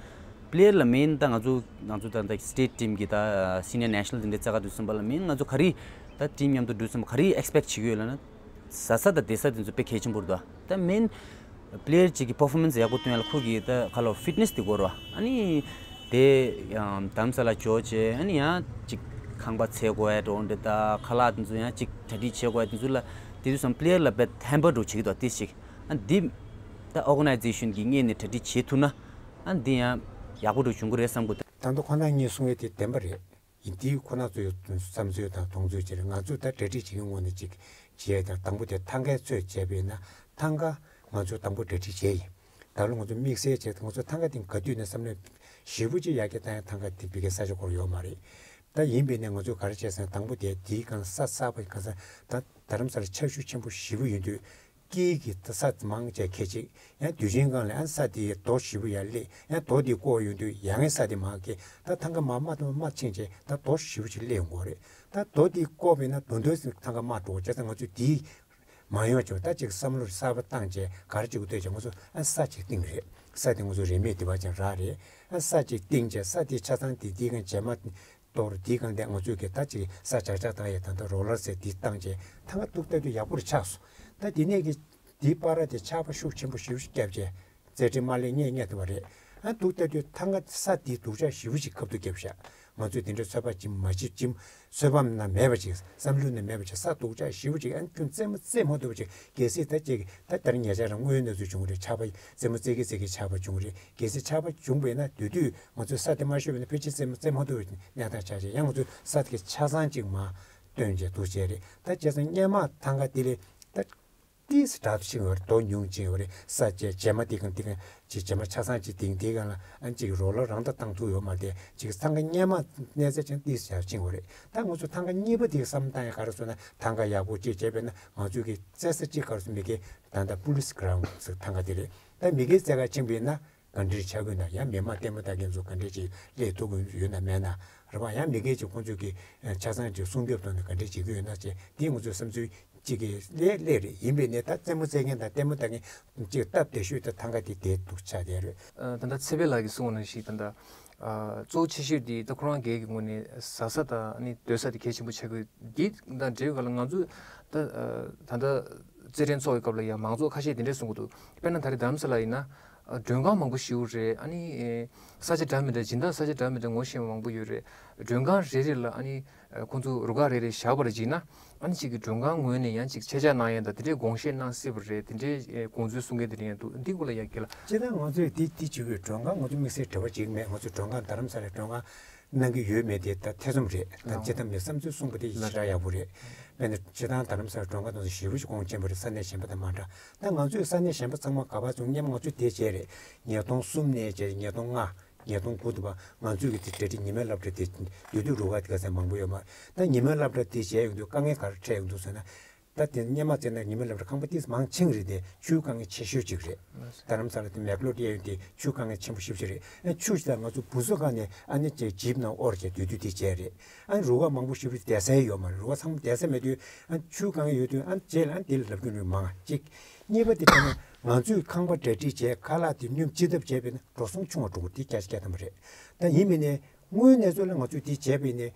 པི་ལེ་ཡར་ལ་མེན་ད་ང་ཚོ་ང་ཚོ་ད་ད་སི་ཊེ་ཊི་ཊིམ་གི་ད་སི་ནི་ཡར་ནེ་ཤ་ནལ་དེ་འདྲ་རྩེ་ག་དུས་ཙམ་པ་ལ་མེན་ང་ཚོ་ག་རེ་ད་ཊིམ་མཉམ་དུ་འགྲོ་དུས་ཙམ་པ་ག་རེ་ཨེག་སི་པེག་བྱེད་ཀྱི་ཡོད་ལབ་ན། བཟའ་ས་དང་བསྡད་ས་དེ་ཚོ་དཔེ་གལ་ཆེན་པོ་རེད་འདུག་ད་མེན་པི་ལེ་ཡར་གཅིག་གི་པར་ཕོར་མན་སི་ཡག་པོ་སྟོན་ཡ་ལ་ཁོ་གི་ད་ཁ་ལོ་ཕིཊ་ནེ་སི་དེ་དགོས་རེད་བ། ཨ་ནི་དེ་ཡང་དྷ་རམ་ས་ལ་འབྱོར་བྱས་ཨ་ནི་ཡང་གཅིག་ཁང་པ་འཚོལ་དགོས་ཡ་འགྲོ་འདྲ། ད་ཁ་ལག་དེ་ཚོ་ཡང་གཅིག་གྲ་སྒྲིག་བྱེད་དགོས་ཡ་དེ་ཚོ་ལ་དེ་དུས་ཙམ་པི་ལེ་ཡར་ལ་དཔེ་ཧེམ་པར་འགྲོ་བྱེད་ཀྱི་འདུག་ཏིས་ཅིག་ཨ་འདི་ད་ཨོར་ག་ནའི་ཛེ་ཤན་གྱི་ངོས་ནས་གྲ་སྒྲིག་བྱེད་ཐུབ་ན་ཨ་འདི་ཡང་ཡག་པོ་འགྲོ་བྱུང་གི་རེད་བསམ་གི་འདུག་ད་ལྟ་ཁོ་ན་གཉིས་གསུང་ཡས་དེ་བདེན་པ་རེད། ཡིན་དེའི་ཁོ་ན་ཚོའི་བསམ་ཚུལ་དང་མཐོང་ཚུལ་བྱས་ནས་ང་ཚོས་ད་གྲ་སྒྲིག་བྱེད་ཀྱི་ངོས་ནས་ཅིག་བྱས་དང་དང་པོ་དེ་ཐང་གའི་ཚོད་བྱས་པས་ན་ཐང་ག་ང་ཚོས་དང་པོ་གྲ་སྒྲིག་བྱས་ཡིན། ད་ལོ་ང་ཚོ་དམིགས་བསལ་བྱས་ང་ཚོ་ཐང་ག་དེ་ག་དུས་ནས་བསམ་བློ་ཞེ་པོ་ཅིག་ཡར་རྒྱས་བཏང་ཡ་ཐང་ག་དེ་བི་གའི་ས་ཆ་སྐོར་ཡོད་མ་རེད། ད་ཡིན་པས་ན་ང་ཚོས་ག་རེ་བྱས་ཟེར་ན་དང་པོ་དེ་དེའི་སྒང་ས་གསར་པ་ག་ས་ད་རྡ་རམ་ས་ལ་ཆར་ཆུ་ཆེན་པོ་ཞེ་པོ་ཡོད་དུས། དཀྱིལ་གྱི་ས་མང་ཆེ་ཁེ་ཅིག་ཡང་དུས་ཆེན་སྒང་ལ་ཡང་ས་དེའི་རྡོ་ཞེ་པོ་ཡར་སླེབས། ཡང་རྡོ་དེ་བརྐོ་ཡོང་དུས་ཡང་ས་དེ་མང་ཁེ། ད་ཐང་ག་མ་མ་དང་མ་ཕྱིན་ཆེ་ད་རྡོ་ཞེ་པོ་ཅིག་སླེབས་ཡོང་གི་རེད། ད་རྡོ་དེ་བརྐོ་བས་ན་དོན་དོན་ཐང་ག་མ་འགྲོ་བྱས་ཙང་ང་ཚོས་དེའི་མ་ཡོང་ཆོག་ད་ཅིག་བསམ་བློ་གསར་པ་བཏང་བྱས་ག་རེ་བྱེད་དགོས་འདོད་ཅེ་ང་ཚོ་ཨ་ས་ཅིག་བཏིང་རེད། ས་དེ་ང་ཚོ་རིན་མེད་དེ་བ་ཅན་རག་རེད། ཨ་ས་ཅིག་བཏིང་བྱས་ས་དེ་ཆ་ཚང་དེ་དེའི་སྒང་བྱེ་མ་གཏོར་དེའི་སྒང་དེ་ང་ཚོས་ཀྱི་ད་ཅིག་ས་ཆག་ཆག་བཏང་ཡས་ད་ལྟ་རོ་ལར་ཟེར་དེ་བཏང་བྱས་ཐང་ག་ཐུག་ལྟ་དུས་ཡག་པོ་རུ་ཆགས་སོང་། ད་དེ་ནས་ཀྱི་དེའི་བར་དེ་ཆར་པ་ཤུགས་ཆེན་པོ་ཞེ་པོ་ཞིག་བརྒྱབ་བྱས་རྩེད་འགྲན་མ་ལེགས་ངེས་ངེས་ཐུབ་པ་རེད། ཨ་ཐུག་ལྟ་དུས་ཐང་ག་ས་དེའི་སྡུག་ཅག་ཞེ་པོ་ཞིག་ཁབ་ཏུ་བརྒྱབ་ཤག་ང་ཚོས་དེ་འདྲའི་ཚོད་དཔག་ཅིག་མ་བྱེད་ཅིག་ཚོད་བགམ་ན་མེད་པ་ཅིག་བསམ་བློ་ན་མེད་པ་ཅིག་ས་སྡུག་ཅག་ཞེ་པོ་ཅིག་ཨ་ཁྱོད་རྩེད་མོ་རྩེད་མ་ཐུབ་པ་ཅིག་གལ་སྲིད་ད་ཅིག་ད་ལྟར་ཉེ་ཆར་དངོས་ཡོད་གནས་ཚུལ་བྱུང་རེད། ཆར་པ་རྩེད་མོ་རྩེ་གི་རྩེ་གི་ཆར་པ་བྱུང་རེད། གལ་སྲིད་ཆར་པ་བྱུང་བས་ན་དེ་དུས་ང་ཚོས་ས་དེ་མ་ཤོར་བས་ན་ཕལ་ཆེར་རྩེད་མོ་རྩེ་མ་ཐུབ་པའི་གནས་སྟངས་ཆགས་ཆེ། ཡང་ང་ཚོས་ས་དེ་གི་ཆ་ཚང་ཅིག་མར་བཏོན་བྱས་འདུག་བྱས་རེད། ད་བྱས་ཙང་སྔོན་མ་ཐང་ག་དེ་ལས་ད་ཏིས་དྲག་ཏུ་ཕྱིན་ཡོད་རེད། རྡོ་ཉུང་ཕྱིན་ཡོད་རེད། ས་བཅད་བྱེ་མ་དེ་གང་དེ་གང་ཅིག་བྱེ་མ་ཆ་ཚང་ཅིག་དེང་དེ་གང་ལ་ཨ་ཅིག་རོ་ལ་རང་ད་བཏང་ཐུབ་ཡོད་མ་རེད། ཅིག་ཐང་ག་སྔོན་མ་གནས་ཚད་ཅན་ཏིས་ཡར་ཕྱིན་ཡོད་རེད། ད་ང་ཚོས་ཐང་ག་གཉིས་པ་དེ་བསམ་བཏང་ཡ་ག་རེ་སོང་ན་ཐང་ག་ཡག་པོ་ཅིག་བྱས་པས་ན་ང་ཚོས་ཀྱི་རྩེད་ས་ཅིག་ག་རེ་སོང་མི་སྒེར་ད་ལྟ་པུ་ལིས་གྷ་རའུན་ཌི་ཟེར་ཐང་ག་དེ་རེད། ད་མི་སྒེར་རྩེད་གར་ཕྱིན་པས་ན། ག་འདྲས་ཆགས་ཀྱི་ཡོད་ན། ཡང་མི་མང་ལྟད་མོ་ལྟ་མཁན་ཚོ་ག་འདྲས་ཅིག་སླེབས་ཐུབ་ཀྱི་ཡོད་ན་མེད་ན་རེད་བ། ཡང་མི་སྒེར་གྱི་ཁོང་ཚོས་ཀྱི་ཆ་ཚང་ཅིག་སྲུང་སྐྱོབ་ཐོག་ནས་ག་འདྲས་བྱེད་ཀྱི་ཡོད་ན་ཅེས་དེ་ང་ཚོའི་བསམ་ཚུལ་ཅིག་གི་སླེབས་སླེབས་རེད། ཡིན་པས་ནས་ད་རྩེད་མོ་རྩེད་མཁན་དང་ལྟད་མོ་ལྟ་མཁན་ཅིག་སྟབས་བདེ་ཤོས་ད་ཐང་ག་དེ་བསྡད་འདུག་ཆགས་བསྡད་རེད། ཨ། ད་ལྟ་ཚེ་འཕེལ་ལགས་ཀྱིས་གསུངས་པ་ནང་བཞིན་ད་ལྟ་ཨ། གཙོ་ཆེ་ཤོས་དེ་ད་ཁོ་རང་སྒེར་གྱི་ངོས་ནས་བཟའ་ས་དང་ཨ་ནི་སྡོད་ས་དེ་གལ་ཆེན་པོ་ཆགས་ཀྱི་ཡོད། འདི་དང་འབྲེལ་བའི་སྐབས་ལ་ང་ཚོས་ད་ཨ། ད་ལྟ་རྩེད་འགྲན་འཚོགས་པའི་སྐབས་ལ་ཡང་མང་ཚོགས་ཁ་ཤས་དེ་འདྲས་གསུང་གི་འདུག་དཔེར་ན་ད་རེས་རྡ་རམ་ས་ལ་ཡིན་ན། མགྲོན་ཁང་མང་པོ་ཞེ་པོ་རེད། ཨ་ནི་ས་ཆ་འདྲ་མི་འདྲ་སྦྱིན་བདག་ས་ཆ་འདྲ་མི་འདྲ་ངོ་ཤེས་པ་མང་པོ་ཡོད་རེད། མགྲོན་ཁང་རེ་རེ་ལ་ཨ་ནི་ཁོང་ཚོ་རུ་ཁག་རེ་རེ་བཞག་པར་བྱས་ན་ཨ་ནི་གཅིག་གི་མགྲོན་ཁང་ངོས་ནས་ཡང་གཅིག་ཆ་འཇོག་གནང་ཡ་དང་དེ་འདྲའི་དགོངས་བཞེས་གནང་སྲིད་པ་རེད། དེ་འདྲའི་དགོངས་ཚུལ་གསུང་མཁན་དེ་འདྲ་ཡང་འདུག་འདི་སྐོར་ལ་ཡང་རྒན་ལགས། སྤྱིར་བཏང་ང་ཚོས་འདི་འདི་བྱེད་དགོས། མགྲོན་ཁང་ང་ཚོ་དམིགས་བསལ་འབྲེལ་བ་བྱེད་ཀྱི་མེད། ང་ཚོ་མགྲོན་ཁང་རྡ་རམ་ས་ལའི་མགྲོན་ཁང་གནང་གི་ཡོད་མེད་དེ་ད་ཐེ་ཚོམ་རེད། ད་ལགས། སྤྱིར་བཏང་མི་བསམ་ཚུལ་གསུངས་པ་དེ་ཞེ་དྲག་ཡག་པོ་རེད། དཔེར་ན་སྤྱིར་བཏང་རྡ་རམ་ས་ལའི་མགྲོན་ཁང་དེ་ཚོ་ཞེ་པོ་ཞིག་གོང་ཆེན་པོ་རེད། ས་གནས་གཞན་པ་དང་མ་འདྲ། ད་ང་ཚོས་ས་གནས་གཞན་པ་ཚང་མ་ག་པར་བྱུང་སྔོན་མ་ང་ཚོས་དེ་བྱས་རེད། ཉིས་སྟོང་གསུམ་ནས་བྱས་ཉིས་སྟོང་ལྔ་ཉིས་སྟོང་དགུ་དུ་བ་ང་ཚོས་ཀྱི་དེ་གྲ་སྒྲིག་ཉི་མའི་སློབ་གྲྭ་དེ་དུས་དུས་རུ་ཁག་དེ་ག་ཚད་མང་པོ་ཡོད་མ་རེད། ད་ཉི་མའི་སློབ་གྲྭ་དེ་བྱས་ཡོང་དུས་དཀའ་ངལ་ག་རེ་འཕྲད་ཡོང་འདུག་ཟེར་ན། ད་དེ་སྔོན་མ་བྱས་ན་ཉི་མའི་སློབ་གྲྭ་ཁང་པ་ཏིས་མང་ཆེ་རེད་དེ་ཆུའི་དཀའ་ངལ་ཆེ་ཤོས་གཅིག་རེད། རྡ་རམ་ས་ལ་དེ་མེག་ལོ་ཌི་ཡ་ཡོད་དེ་ཆུའི་དཀའ་ངལ་ཆེན་པོ་ཞེ་པོ་ཅིག་རེད། ཨ་ཆུ་ཞིག་ལ་ང་ཚོ་བུ་གཟུགས་སྒང་ནས་ཨ་ནི་ཅིག་འཇིབ་ན་ཨོར་བྱས་དུས་དུས་དེ་བྱས་རེད། ཨ་རུ་ཁག་མང་པོ་ཞེ་པོ་བསྡད་ས་ཡོད་མ་རེད། རུ་ཁག་ཚང་མ་བསྡད་ས་མེད་དུས་ཨ་ཆུའི་དཀའ་ངལ་ཡོད་དུས་ཨ་རྗེས་ལ་ཨ་དེ་ལ་ལབ་རྒྱུ་རེད་མང་གཅིག་གཉིས་པ་དེ་བྱས་ན་ང་ཚོས་ཁང་པ་གྲ་སྒྲིག་བྱས་ཁ་ལག་དེ་སྙོམས་སྤྱི་ཐབ་བྱས་པས་ན་འགྲོ་སོང་ཆུང་བ་འགྲོ་གི་དེ་སྐྱ་སྐྱ་ཐམ་པ་རེད། ད་ཡིན་མིན་ནས། དངོས་གནས་ཚུལ་ལ་ང་ཚོས་དེ་བྱས་པ་ཡིན་ནའི་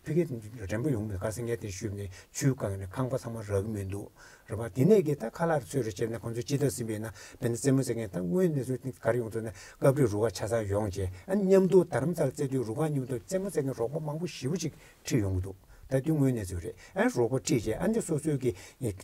ཕ་གི་རན་པོ་ཡོང་མེད། ག་ཟེར་ངས་དེ་ཞུས་ནས་ཆུའི་སྒང་ནས་ཁང་པ་ཚང་མ་རག་གི་མི་འདུག་རེད་པ། དེ་ནས་གི་ད་ཁ་ལག་ཚོས་རེ་བྱས་ན་ཁོང་ཚོས་ཅི་ལྟར་ཟིན་པས་ན་དཔེར་ན་རྩེད་མོ་རྩེ་མཁན་ད་དངོས་གནས་ཚུལ་ག་རེ་ཡོང་ཚོད་ན་སྐབས་རེ་རུ་ཁག་ཆ་ཚང་ཡོང་བྱས་ཨ་མཉམ་དུ་རྡ་རམ་ས་ལ་རྩེ་དུས་རུ་ཁག་མཉམ་དུ་རྩེད་མོ་རྩེ་མཁན་རོགས་པ་མང་པོ་ཞེ་པོ་ཅིག་ཁྲིད་ཡོང་གི་འདུག་ད་དུས་དངོས་གནས་ཚུལ་རེད། ཨ་རོགས་པ་ཁྲིད་བྱས་ཨ་ནི་སོ་སོའི་གི་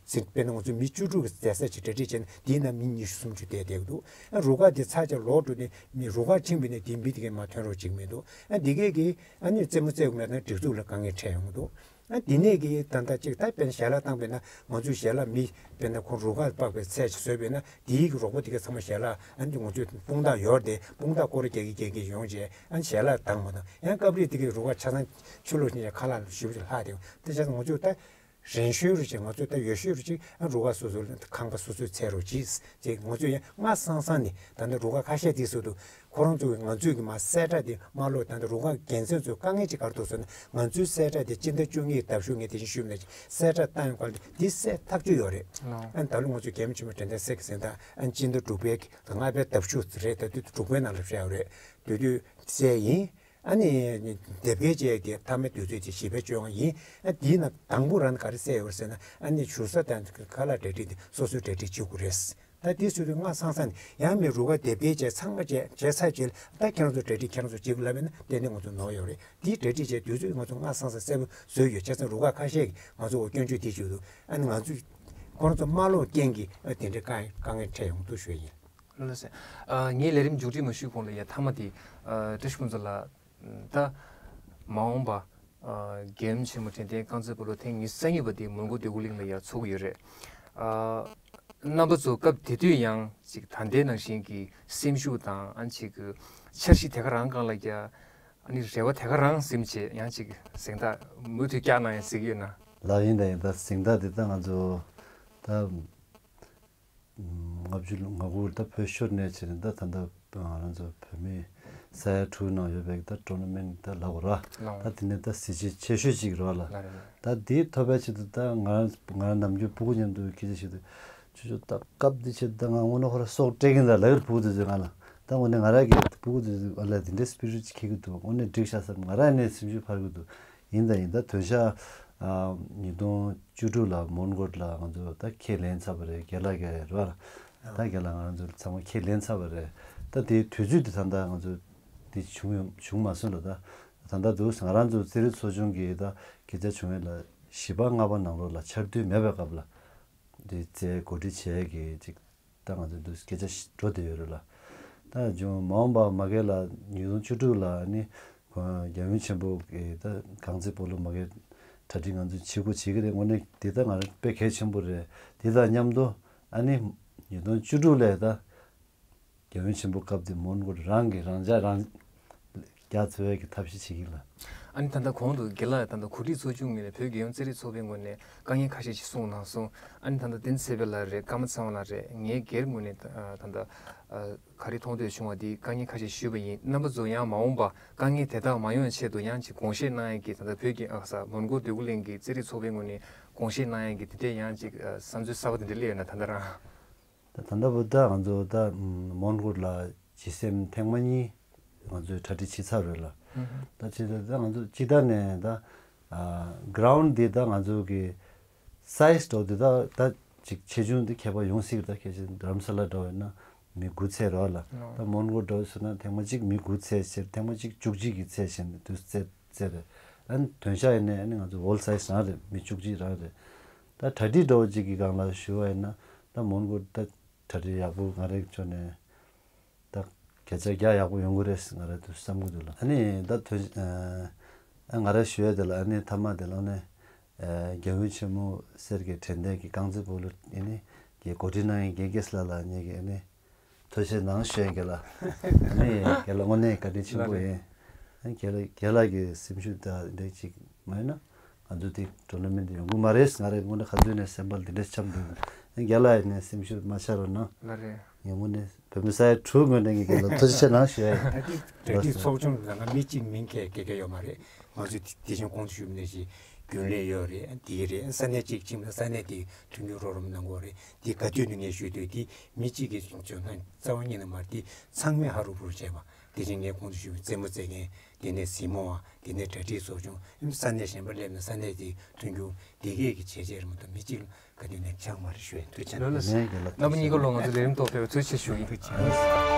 ཚིག་དཔེར་ན་ང་ཚོ་མི་བཅུ་དྲུག་གི་བསྡད་ས་ཅིག་གྲ་སྒྲིག་བྱས་ན་དེའི་ནང་མི་ཉི་ཤུ་སུམ་ཅུ་བསྡད་བསྡད་ཀྱི་འདུག་ཨ་རོགས་པ་དེ་ཚར་བྱས་ལོག་འགྲོ་ནས་མི་རོགས་པ་ཕྱིན་པ་ཡིན་ན་དེ་མི་དེ་གས་མར་ཐོན་རོགས་བྱེད་ཀྱི་མི་འདུག་ཨ་འདི་གས་གི་ཨ་ནི་རྩེད་མོ་རྩེ་དགོས་མེད་ན་སྒྲིག་འཛུགས་ལ་དཀའ་ངལ་འཕྲད་ཡོང་གི་འདུག་ཨ་འདི་ནས་གི་ད་ལྟ་ཅིག་ད་དཔེར་ན་ཞལ་ལག་བཏང་བས་ན་ང་ཚོས་ཞལ་ལག་མི་དཔེར་ན་ཁོང་རོགས་པ་སྤགས་པའི་ཚད་ཅིག་བཟོས་པས་ན་དེའི་གི་རོགས་པ་དེ་གས་ཚང་མ་ཞལ་ལག་ཨ་ནི་ང་ཚོས་དཔུང་རྟགས་ཡོད་དེ་དཔུང་རྟགས་སྐོར་རྒྱག་གི་རྒྱག་གི་ཡོང་བྱས་ཨ་ནི་ཞལ་ལག་བཏང་མ་བཏང་ཡང་སྐབས་རེ་དེ་གི་རོགས་པ་ཆ་ཚང་ཕྱི་ལོགས་ཕྱིན་ཡང་ཁ་ལག་ཞིབ་ཅིག་ལྷག་དེ་དེ་ཆ་ཚང་ང་ཚོས་ད། རན་ཤོས་རུ་ཅིག་ང་ཚོས་ད་ཡོད་ཤོས་རུ་ཅིག་ཨ་རུ་ཁག་སོ་སོའི་ཁང་པ་སོ་སོས་འཚོལ་རོགས་གྱིས་ཅེས་ང་ཚོས་ཡང་སྔ་སང་སང་ནས་ད་ལྟ་རུ་ཁག་ཁ་ཤས་དེ་ཚོ་དུ་ཁོ་རང་ཚོ་གི་ང་ཚོས་ཀྱི་མ་གསལ་བསྒྲགས་དེ་མ་ལོག་ད་ལྟ་རུ་ཁག་འགན་འཛིན་ཚོས་དཀའ་ངལ་ཅིག་ག་རེ་འདུག་ཟེར་ན་ང་ཚོའི་གསལ་བསྒྲགས་དེ་སྤྱི་ཟླ་བཅུ་གཉིས་ཀྱི་ཟླ་གཞུག་ངས་དེ་བཞིན་ཞུས་པ་ནས་གསལ་བསྒྲགས་བཏང་ཡོང་ག་ལ་དེ་གསལ་ཐག་ཆོད་ཡོད་རེད། ཨ་ད་ལོ་ང་ཚོས་རྒྱལ་ཡུམ་ཆེན་མོ་དྲན་རྟེན་གསེར་གྱི་གཟེངས་རྟགས་ཨ་སྤྱི་ཟླ་དྲུག་པའི་ལྔ་པའི་ཟླ་མཇུག་རེད། ད་དུས་དྲུག་པའི་ནང་ལ་བཞག་ཡོད་རེད། དེ་དུས་གསལ་ཡིན། ཨ་ནི་དེབ་སྐྱེལ་བྱས་ཏེ་མཐའ་མའི་དུས་ཚོད་དེ་བཞི་པའི་བཅོ་ལྔ་ཡིན། ཨ་དེའི་ནང་དང་པོ་རང་ག་རེ་གསལ་ཡོད་ཟེར་ན་ཨ་ནི་བཞུགས་ས་དང་ཁ་ལག་གྲ་སྒྲིག་དེ་སོ་སོའི་གྲ་སྒྲིག་བྱེད་དགོས་རེད། ད་དེ་སུ་དུས་སྔ་སང་སང་ནས་ཡང་མི་རུ་ཁག་དེབ་སྐྱེལ་བྱས་ཚང་མ་བྱས་བྱས་ཚར་རྗེས་ལ་ད་ཁྱེད་རང་ཚོ་གྲ་སྒྲིག་ཁྱེད་རང་ཚོ་བྱེད་དགོས་ལབ་པས་ན་དེ་ནི་ང་ཚོ་ནོར་ཡོད་རེད། དེའི་གྲ་སྒྲིག་བྱས་དུས་ཚོད་ང་ཚོ་སྔ་སང་སང་གསལ་པོ་བཟོས་ཡོད། བྱས་ཙང་རུ་ཁག་ཁ་ཤས་ཀྱིས་ང་ཚོ་འོ་སྐྱོན་བརྗོད་དེ་བྱེད་འདུག་ཨ་ནི་ང་ཚོས་ཁོ་རང་ཚོ་མ་ལོག་རྐྱེན་གྱིས་ཨ་དེ་འདྲའི་དཀའ་དཀའ་ངལ་འཕྲད་ཡོང་འདུག་ཞུ་ཡིན། ལགས་སོ། ཨ་ངས་ལས་རིམ་མཇུག་སྒྲིལ་མ་ཞུས་གོང་ལ་ཡ་མཐའ་མ་དེ་ཨ་བཀྲ་ཤིས་ཕུན་ཚོགས་ལགས། ད་མ་འོངས་པ་ཨ་རྒྱལ་ཡུམ་ཆེན་མོ་དྲན་རྟེན་རྐང་རྩེད་སྤོ་ལོ་ཐེངས་ཉི་ཤུ་རྩ་གཉིས་པ་དེ་མོན་གྷོ་འདོད་རྒུ་གླིང་ལ་ཡ་འཚོགས་ཀྱི་ཡོད་རེད། ཨ་རྣམ་པ་ཚོ་སྐབས་དེ་དུས་ཡང་ཅིག་ད་ལྟའི་ནང་བཞིན་གྱི་སེམས་ཤུགས་དང་ཨ་ཅིག་གི་འཆར་གཞི་དེ་ག་རང་སྒང་ལ་ཡ་ཨ་ནི་རེ་བ་དེ་ག་རང་ཟིན་བྱས་ཡང་ཅིག་གཟེངས་རྟགས་མུ་མཐུད་བཀྱག་གནང་ཡ་ཟེར་གྱི་ཡོད་ན། ལགས་ཡིན་ད་ཡིན། ད་གཟེངས་རྟགས་དེ་ད་ང་ཚོ་ད། ལྔ་བཅུ་ང་དགུ་ད་བོད་ཤོར་ནས་བྱས་ནས་ད་ད་ལྟ་ང་རང་ཚོ་བོད་མི་ས་ཡ་དྲུག་ནང་ཡོད་པའི་ད་ཊོར་ནར་མེན་ཊི་ད་ལབ་དགོས་ར། ལགས། ད་དེ་ནས་ད་གཟི་བརྗིད་ཆེ་ཤོས་ཅིག་རེད་བ་ལ། ལགས་རེད། ད་དེའི་ཐོབ་པའི་ཆེད་དུ་ད་ང་རང་ང་རང་ནམ་རྒྱུན་ཕྲུ་གུ་མཉམ་དུ་སྐད་ཆ་བཤད་དུས་ཆུ་ཆུ་ད་སྐབས་འདི་ཆེད་དུ་ད་ང་དངོས་གནས་ཁོ་རང་སྲོག་སྤྲད་ཀྱིན་ད་ལབ་ཡོད། ཕྲུ་གུ་དེ་ཚོས་ང་ལ་ད་དངོས་གནས་ང་རང་གི་ཕྲུ་གུ་དེ་ཚོས་ཨ་ལས་དེ་འདྲའི་སི་པི་རི་ཊི་ཅིག་འཁྱེར་གྱི་འདུག་དངོས་གནས་འགྲིག་ཤག་བསམ་ང་རང་ནས་སེམས་ཤུགས་འཕར་གྱི་འདུག་ཡིན་ད་ཡིན་ད་དོན་ཤག་ཉིས་སྟོང་བཅུ་དྲུག་ལ་མོན་གྷོ་ལ་ང་ཚོ་ད་ཁས་ལེན་ཚར་བ་རེད། རྒན་ལགས་ཀྱིས་རེད་བ། ད་རྒན་ལགས་ང་རང་ཚོ་ཚང་མ་ཁས་ལེན་ཚར་བ་རེད། ད་དེའི་དུས་ཚོད་དེ་ད་ལྟ་ང་ཚོ་དེ་བྱུང་ཡོད་བྱུང་མ་སོང་ལ། ད་ད་ལྟ་འདུག་ང་རང་ཚོ་རྩེད་རིགས་ཚོགས་ཆུང་གིས་ད་སྐད་ཆ་བྱུང་ཡས་ལ་བཞི་པ་ལྔ་པ་ནང་ལོགས་ལ་འཆར་དུས་མེད་པའི་སྐབས་ལ་དེ་རྩེད་གོ་སྒྲིག་བྱས་ཀྱི་ཅིག་ད་ང་ཚོ་འདུག་སྐད་ཆ་ཞིག་འགྲོ་བསྡད་ཡོད་རེད་ལ། ད་ཅུང་མ་འོངས་པ་མ་གི་ལ་ཉིས་སྟོང་བཅུ་དྲུག་ལ་ནི་རྒྱལ་ཡུམ་ཆེན་པོ་གི་ད་རྐང་རྩེད་སྤོ་ལོ་མ་གི་གྲ་སྒྲིག་ང་ཚོ་བྱེད་དགོས་བྱེད་ཀྱི་རེད། དངོས་གནས་འདི་ད་ང་རང་དཔེ་གལ་ཆེན་པོ་རེད། འདི་དང་མཉམ་དུ་ཨ་ནི་ཉིས་སྟོང་བཅུ་དྲུག་ལས་ད་རྒྱལ་ཡུམ་ཆེན་པོ་སྐབས་དེ་མོན་གྷོ་རང་གི་རང་འཇགས་རང་རྒྱག་ཐུབ་ཡས་ཀྱི་ཐབས་ཤེས་བྱེད་ཀྱི་ལ། ཨ་ནི་ད་ལྟ་གོང་དུ་རྒན་ལགས་ད་ལྟ་གོ་སྒྲིག་ཚོགས་ཆུང་ངོས་ནས་བོད་རྒྱལ་ཡོངས་རྩེད་རིགས་ཚོགས་པའི་ངོས་ནས་དཀའ་ངལ་ཁ་ཤས་ཤིག་གསུངས་གནང་སོང་། ཨ་ནི་ད་ལྟ་བསྟན་འཛིན་ཚེ་འཕེལ་ལགས་རེད། ཀརྨ་ཚེ་དབང་ལགས་རེད། ངའི་སྒེར་ངོས་ནས་ད་ད་ལྟ་ག་རེ་མཐོང་ཐོས་བྱུང་བ་འདི་དཀའ་ངལ་ཁ་ཤས་ཞུས་པ་ཡིན། རྣམ་པ་ཚོ་ཡང་མ་འོངས་པ་དཀའ་ངལ་དེ་དག་མ་ཡོང་ཆེད་དུ་ཡང་ཅིག་དགོངས་བཞེས་གནང་ཡས་ཀྱི་ད་ལྟ་བོད་ཀྱི་ཨ་ས་མོན་གྷོ་འདོད་རྒུ་གླིང་གི་རྩེད་རིགས་ཚོགས་པའི་ངོས་ནས་དགོངས་བཞེས་གནང་ཡས་ཀྱི་དེ་འདྲས་ཡང་ཅིག་བསམ་ཚུལ་གསར་པ་དེ་འདྲས་སླེབས་ཡོད་ན་ད་ལྟ་རང་། ད་ད་ལྟ་བུ་ད་ང་ཚོ་ད་མོན་གྷོ་ལ་ཇི་སེམ་ཐེངས་མ་གཉིས་ང་ཚོས་གྲ་སྒྲིག་བྱས་ཚར་རེད་ལ། ད་བྱས་ད་ད་ང་ཚོ་སྤྱི་བཏང་ནས་ད་གྷ་རའུན་ཌི་འདི་ད་ང་ཚོ་གི་སའི་ཛི་འདྲ་བོ་འདི་ད་ད་ཅིག་ཆེ་ཆུང་འདི་ཁྱད་པར་ཡོང་སྲིད་ཀྱི་རེད། ད་ཁྱད་ཆེ་རྡ་རམ་ས་ལ་འདྲ་བོ་ཡིན་ན་མི་དགུ་ཚད་རེད་ལ། ད་མོན་གྷོ་འདྲ་བོ་ཟེར་ན་ཐེངས་མ་གཅིག་མི་དགུ་ཚད་ཟེར། ཐེངས་མ་གཅིག་བཅུ་གཅིག་གི་ཚད་ཟེར་ནས་དུས་ཚད་ཚད་རེད། ཨ་ནི་དོན་ཤག་ཡིན་ནའི་ཨ་ནི་ང་ཚོ་ཨོལ་སའི་ཛི་རང་རེད། མི་བཅུ་གཅིག་རང་རེད། ད་གྲ་སྒྲིག་འདྲ་བོ་གཅིག་གི་སྒང་ལ་ཞུ་བ་ཡིན་ན་ད་མོན་གྷོ་ད་གྲ་སྒྲིག་ཡག་པོ་ང་རའི་ཕྱོགས་ནས་ད་བརྒྱ་ཆ་བརྒྱ་ཡག་པོ་ཡོང་གི་རེད་ང་རེ་དུ་བསམ་གི་འདུག་ལ། ཨ་ནི་ད་དོན་ཨ་ང་རེ་ཞུ་ཡ་དེ་ལ་ཨ་ནི་མཐའ་མ་དེ་ལ་ནི་རྒྱལ་ཡུམ་ཆེན་མོ་གསེར་གྱི་དྲན་རྟེན་གྱི་རྐང་རྩེད་སྤོ་ལོ་ཨ་ནི་གི་གོ་སྒྲིག་གནང་མཁན་རྒན་རྒྱལ་སྲས་ལགས་ལ་ངེད་ཀྱི་ཨ་ནི། ཐུགས་རྗེ་གནང་ཞུ་ཡ་རྒན་ལགས། ཨ་ནི་རྒན་ལགས་དངོས་གནས་བཀའ་དྲིན་ཆེན་པོ་ཡིན། ཨ་ནི་རྒན་ལགས་རྒན་ལགས་ཀྱི་སེམས་ཤུགས་དང་འདྲ་ཅིག་མ་ཡིན་ན་ང་ཚོ་དེ་ཊོར་ནར་མེན་ཊི་ཡོང་གི་མ་རེད། ང་རེ་དངོས་གནས་ག་ཚོད་ནས་སེམས་པ་འདི་འདྲ་འཆམ་འདུག་ཨ་ནི་རྒན་ལགས་ཡིན་ནའི་སེམས་ཤུགས་མ་ཆག་རོགས་གནང་། ལགས་རེད། ངས་དངོས་གནས་བོད་མི་ས་ཡ་དྲུག་ངོས་ནས་ངས་རྒན་ལགས་ཐུགས་རྗེ་ཆེ་གནང་ཞུ་ཡ་ཡིན། ད་ལྟའི་གྲ་སྒྲིག་ཚོགས་ཆུང་ལ་ང་མི་གཅིག་མིང་གས་སྐད་སྐད་ཡོད་མ་རེད། ང་ཚོ་དེ་བཞིན་གོང་དུ་ཞུས་པ་ནང་བཞིན་རྒྱུན་ལས་ཡོད་རེད། དེ་རེད། ས་གནས་གཅིག་ཕྱིན་ན་ས་གནས་དེའི་མཐུན་འགྱུར་རོགས་རམ་གནང་དགོས་རེད། དེ་ག་དུས་ནས་ངས་ཞུས་དུས་དེ་མི་གཅིག་གིས་བྱུང་ན་རྩ་བ་ཉིད་ནས་མ་རེད། དེ་ཚང་མས་ཧ་རུ་བུ་རུ་བྱས་པ་ དེ་བཞིན་ངས་གོང་དུ་ཞུས་པའི་རྩེད་མོ་རྩེད་མཁན། དེ་ནས་གཟིགས་མོ་བ། དེ་ནས་གྲ་སྒྲིག་ཚོགས་ཆུང་། ཨེམ། ས་གནས་གཞན་པ་སླེབས་ན་ས་གནས་དེའི་མཐུན་འགྱུར། དེ་གས་ཀྱི་བྱས་རྗེས་རེད་མ་གཏོགས་མི་གཅིག་ལ་ག་དུས་ནས་ཆགས་མ་རེད་ཞུ་ཡ། ཐུགས་རྗེ་ཆེ། ལགས་ལགས། རྣམ་པ་གཉིས་ཀ་ལོ་ང་ཚོ་ལས་རིམ་ཐོག་ཕེབས་པའི་ཐུགས་རྗེ་ཆེ་ཞུ་ཡིན། ཐུགས་རྗེ་ཆེ།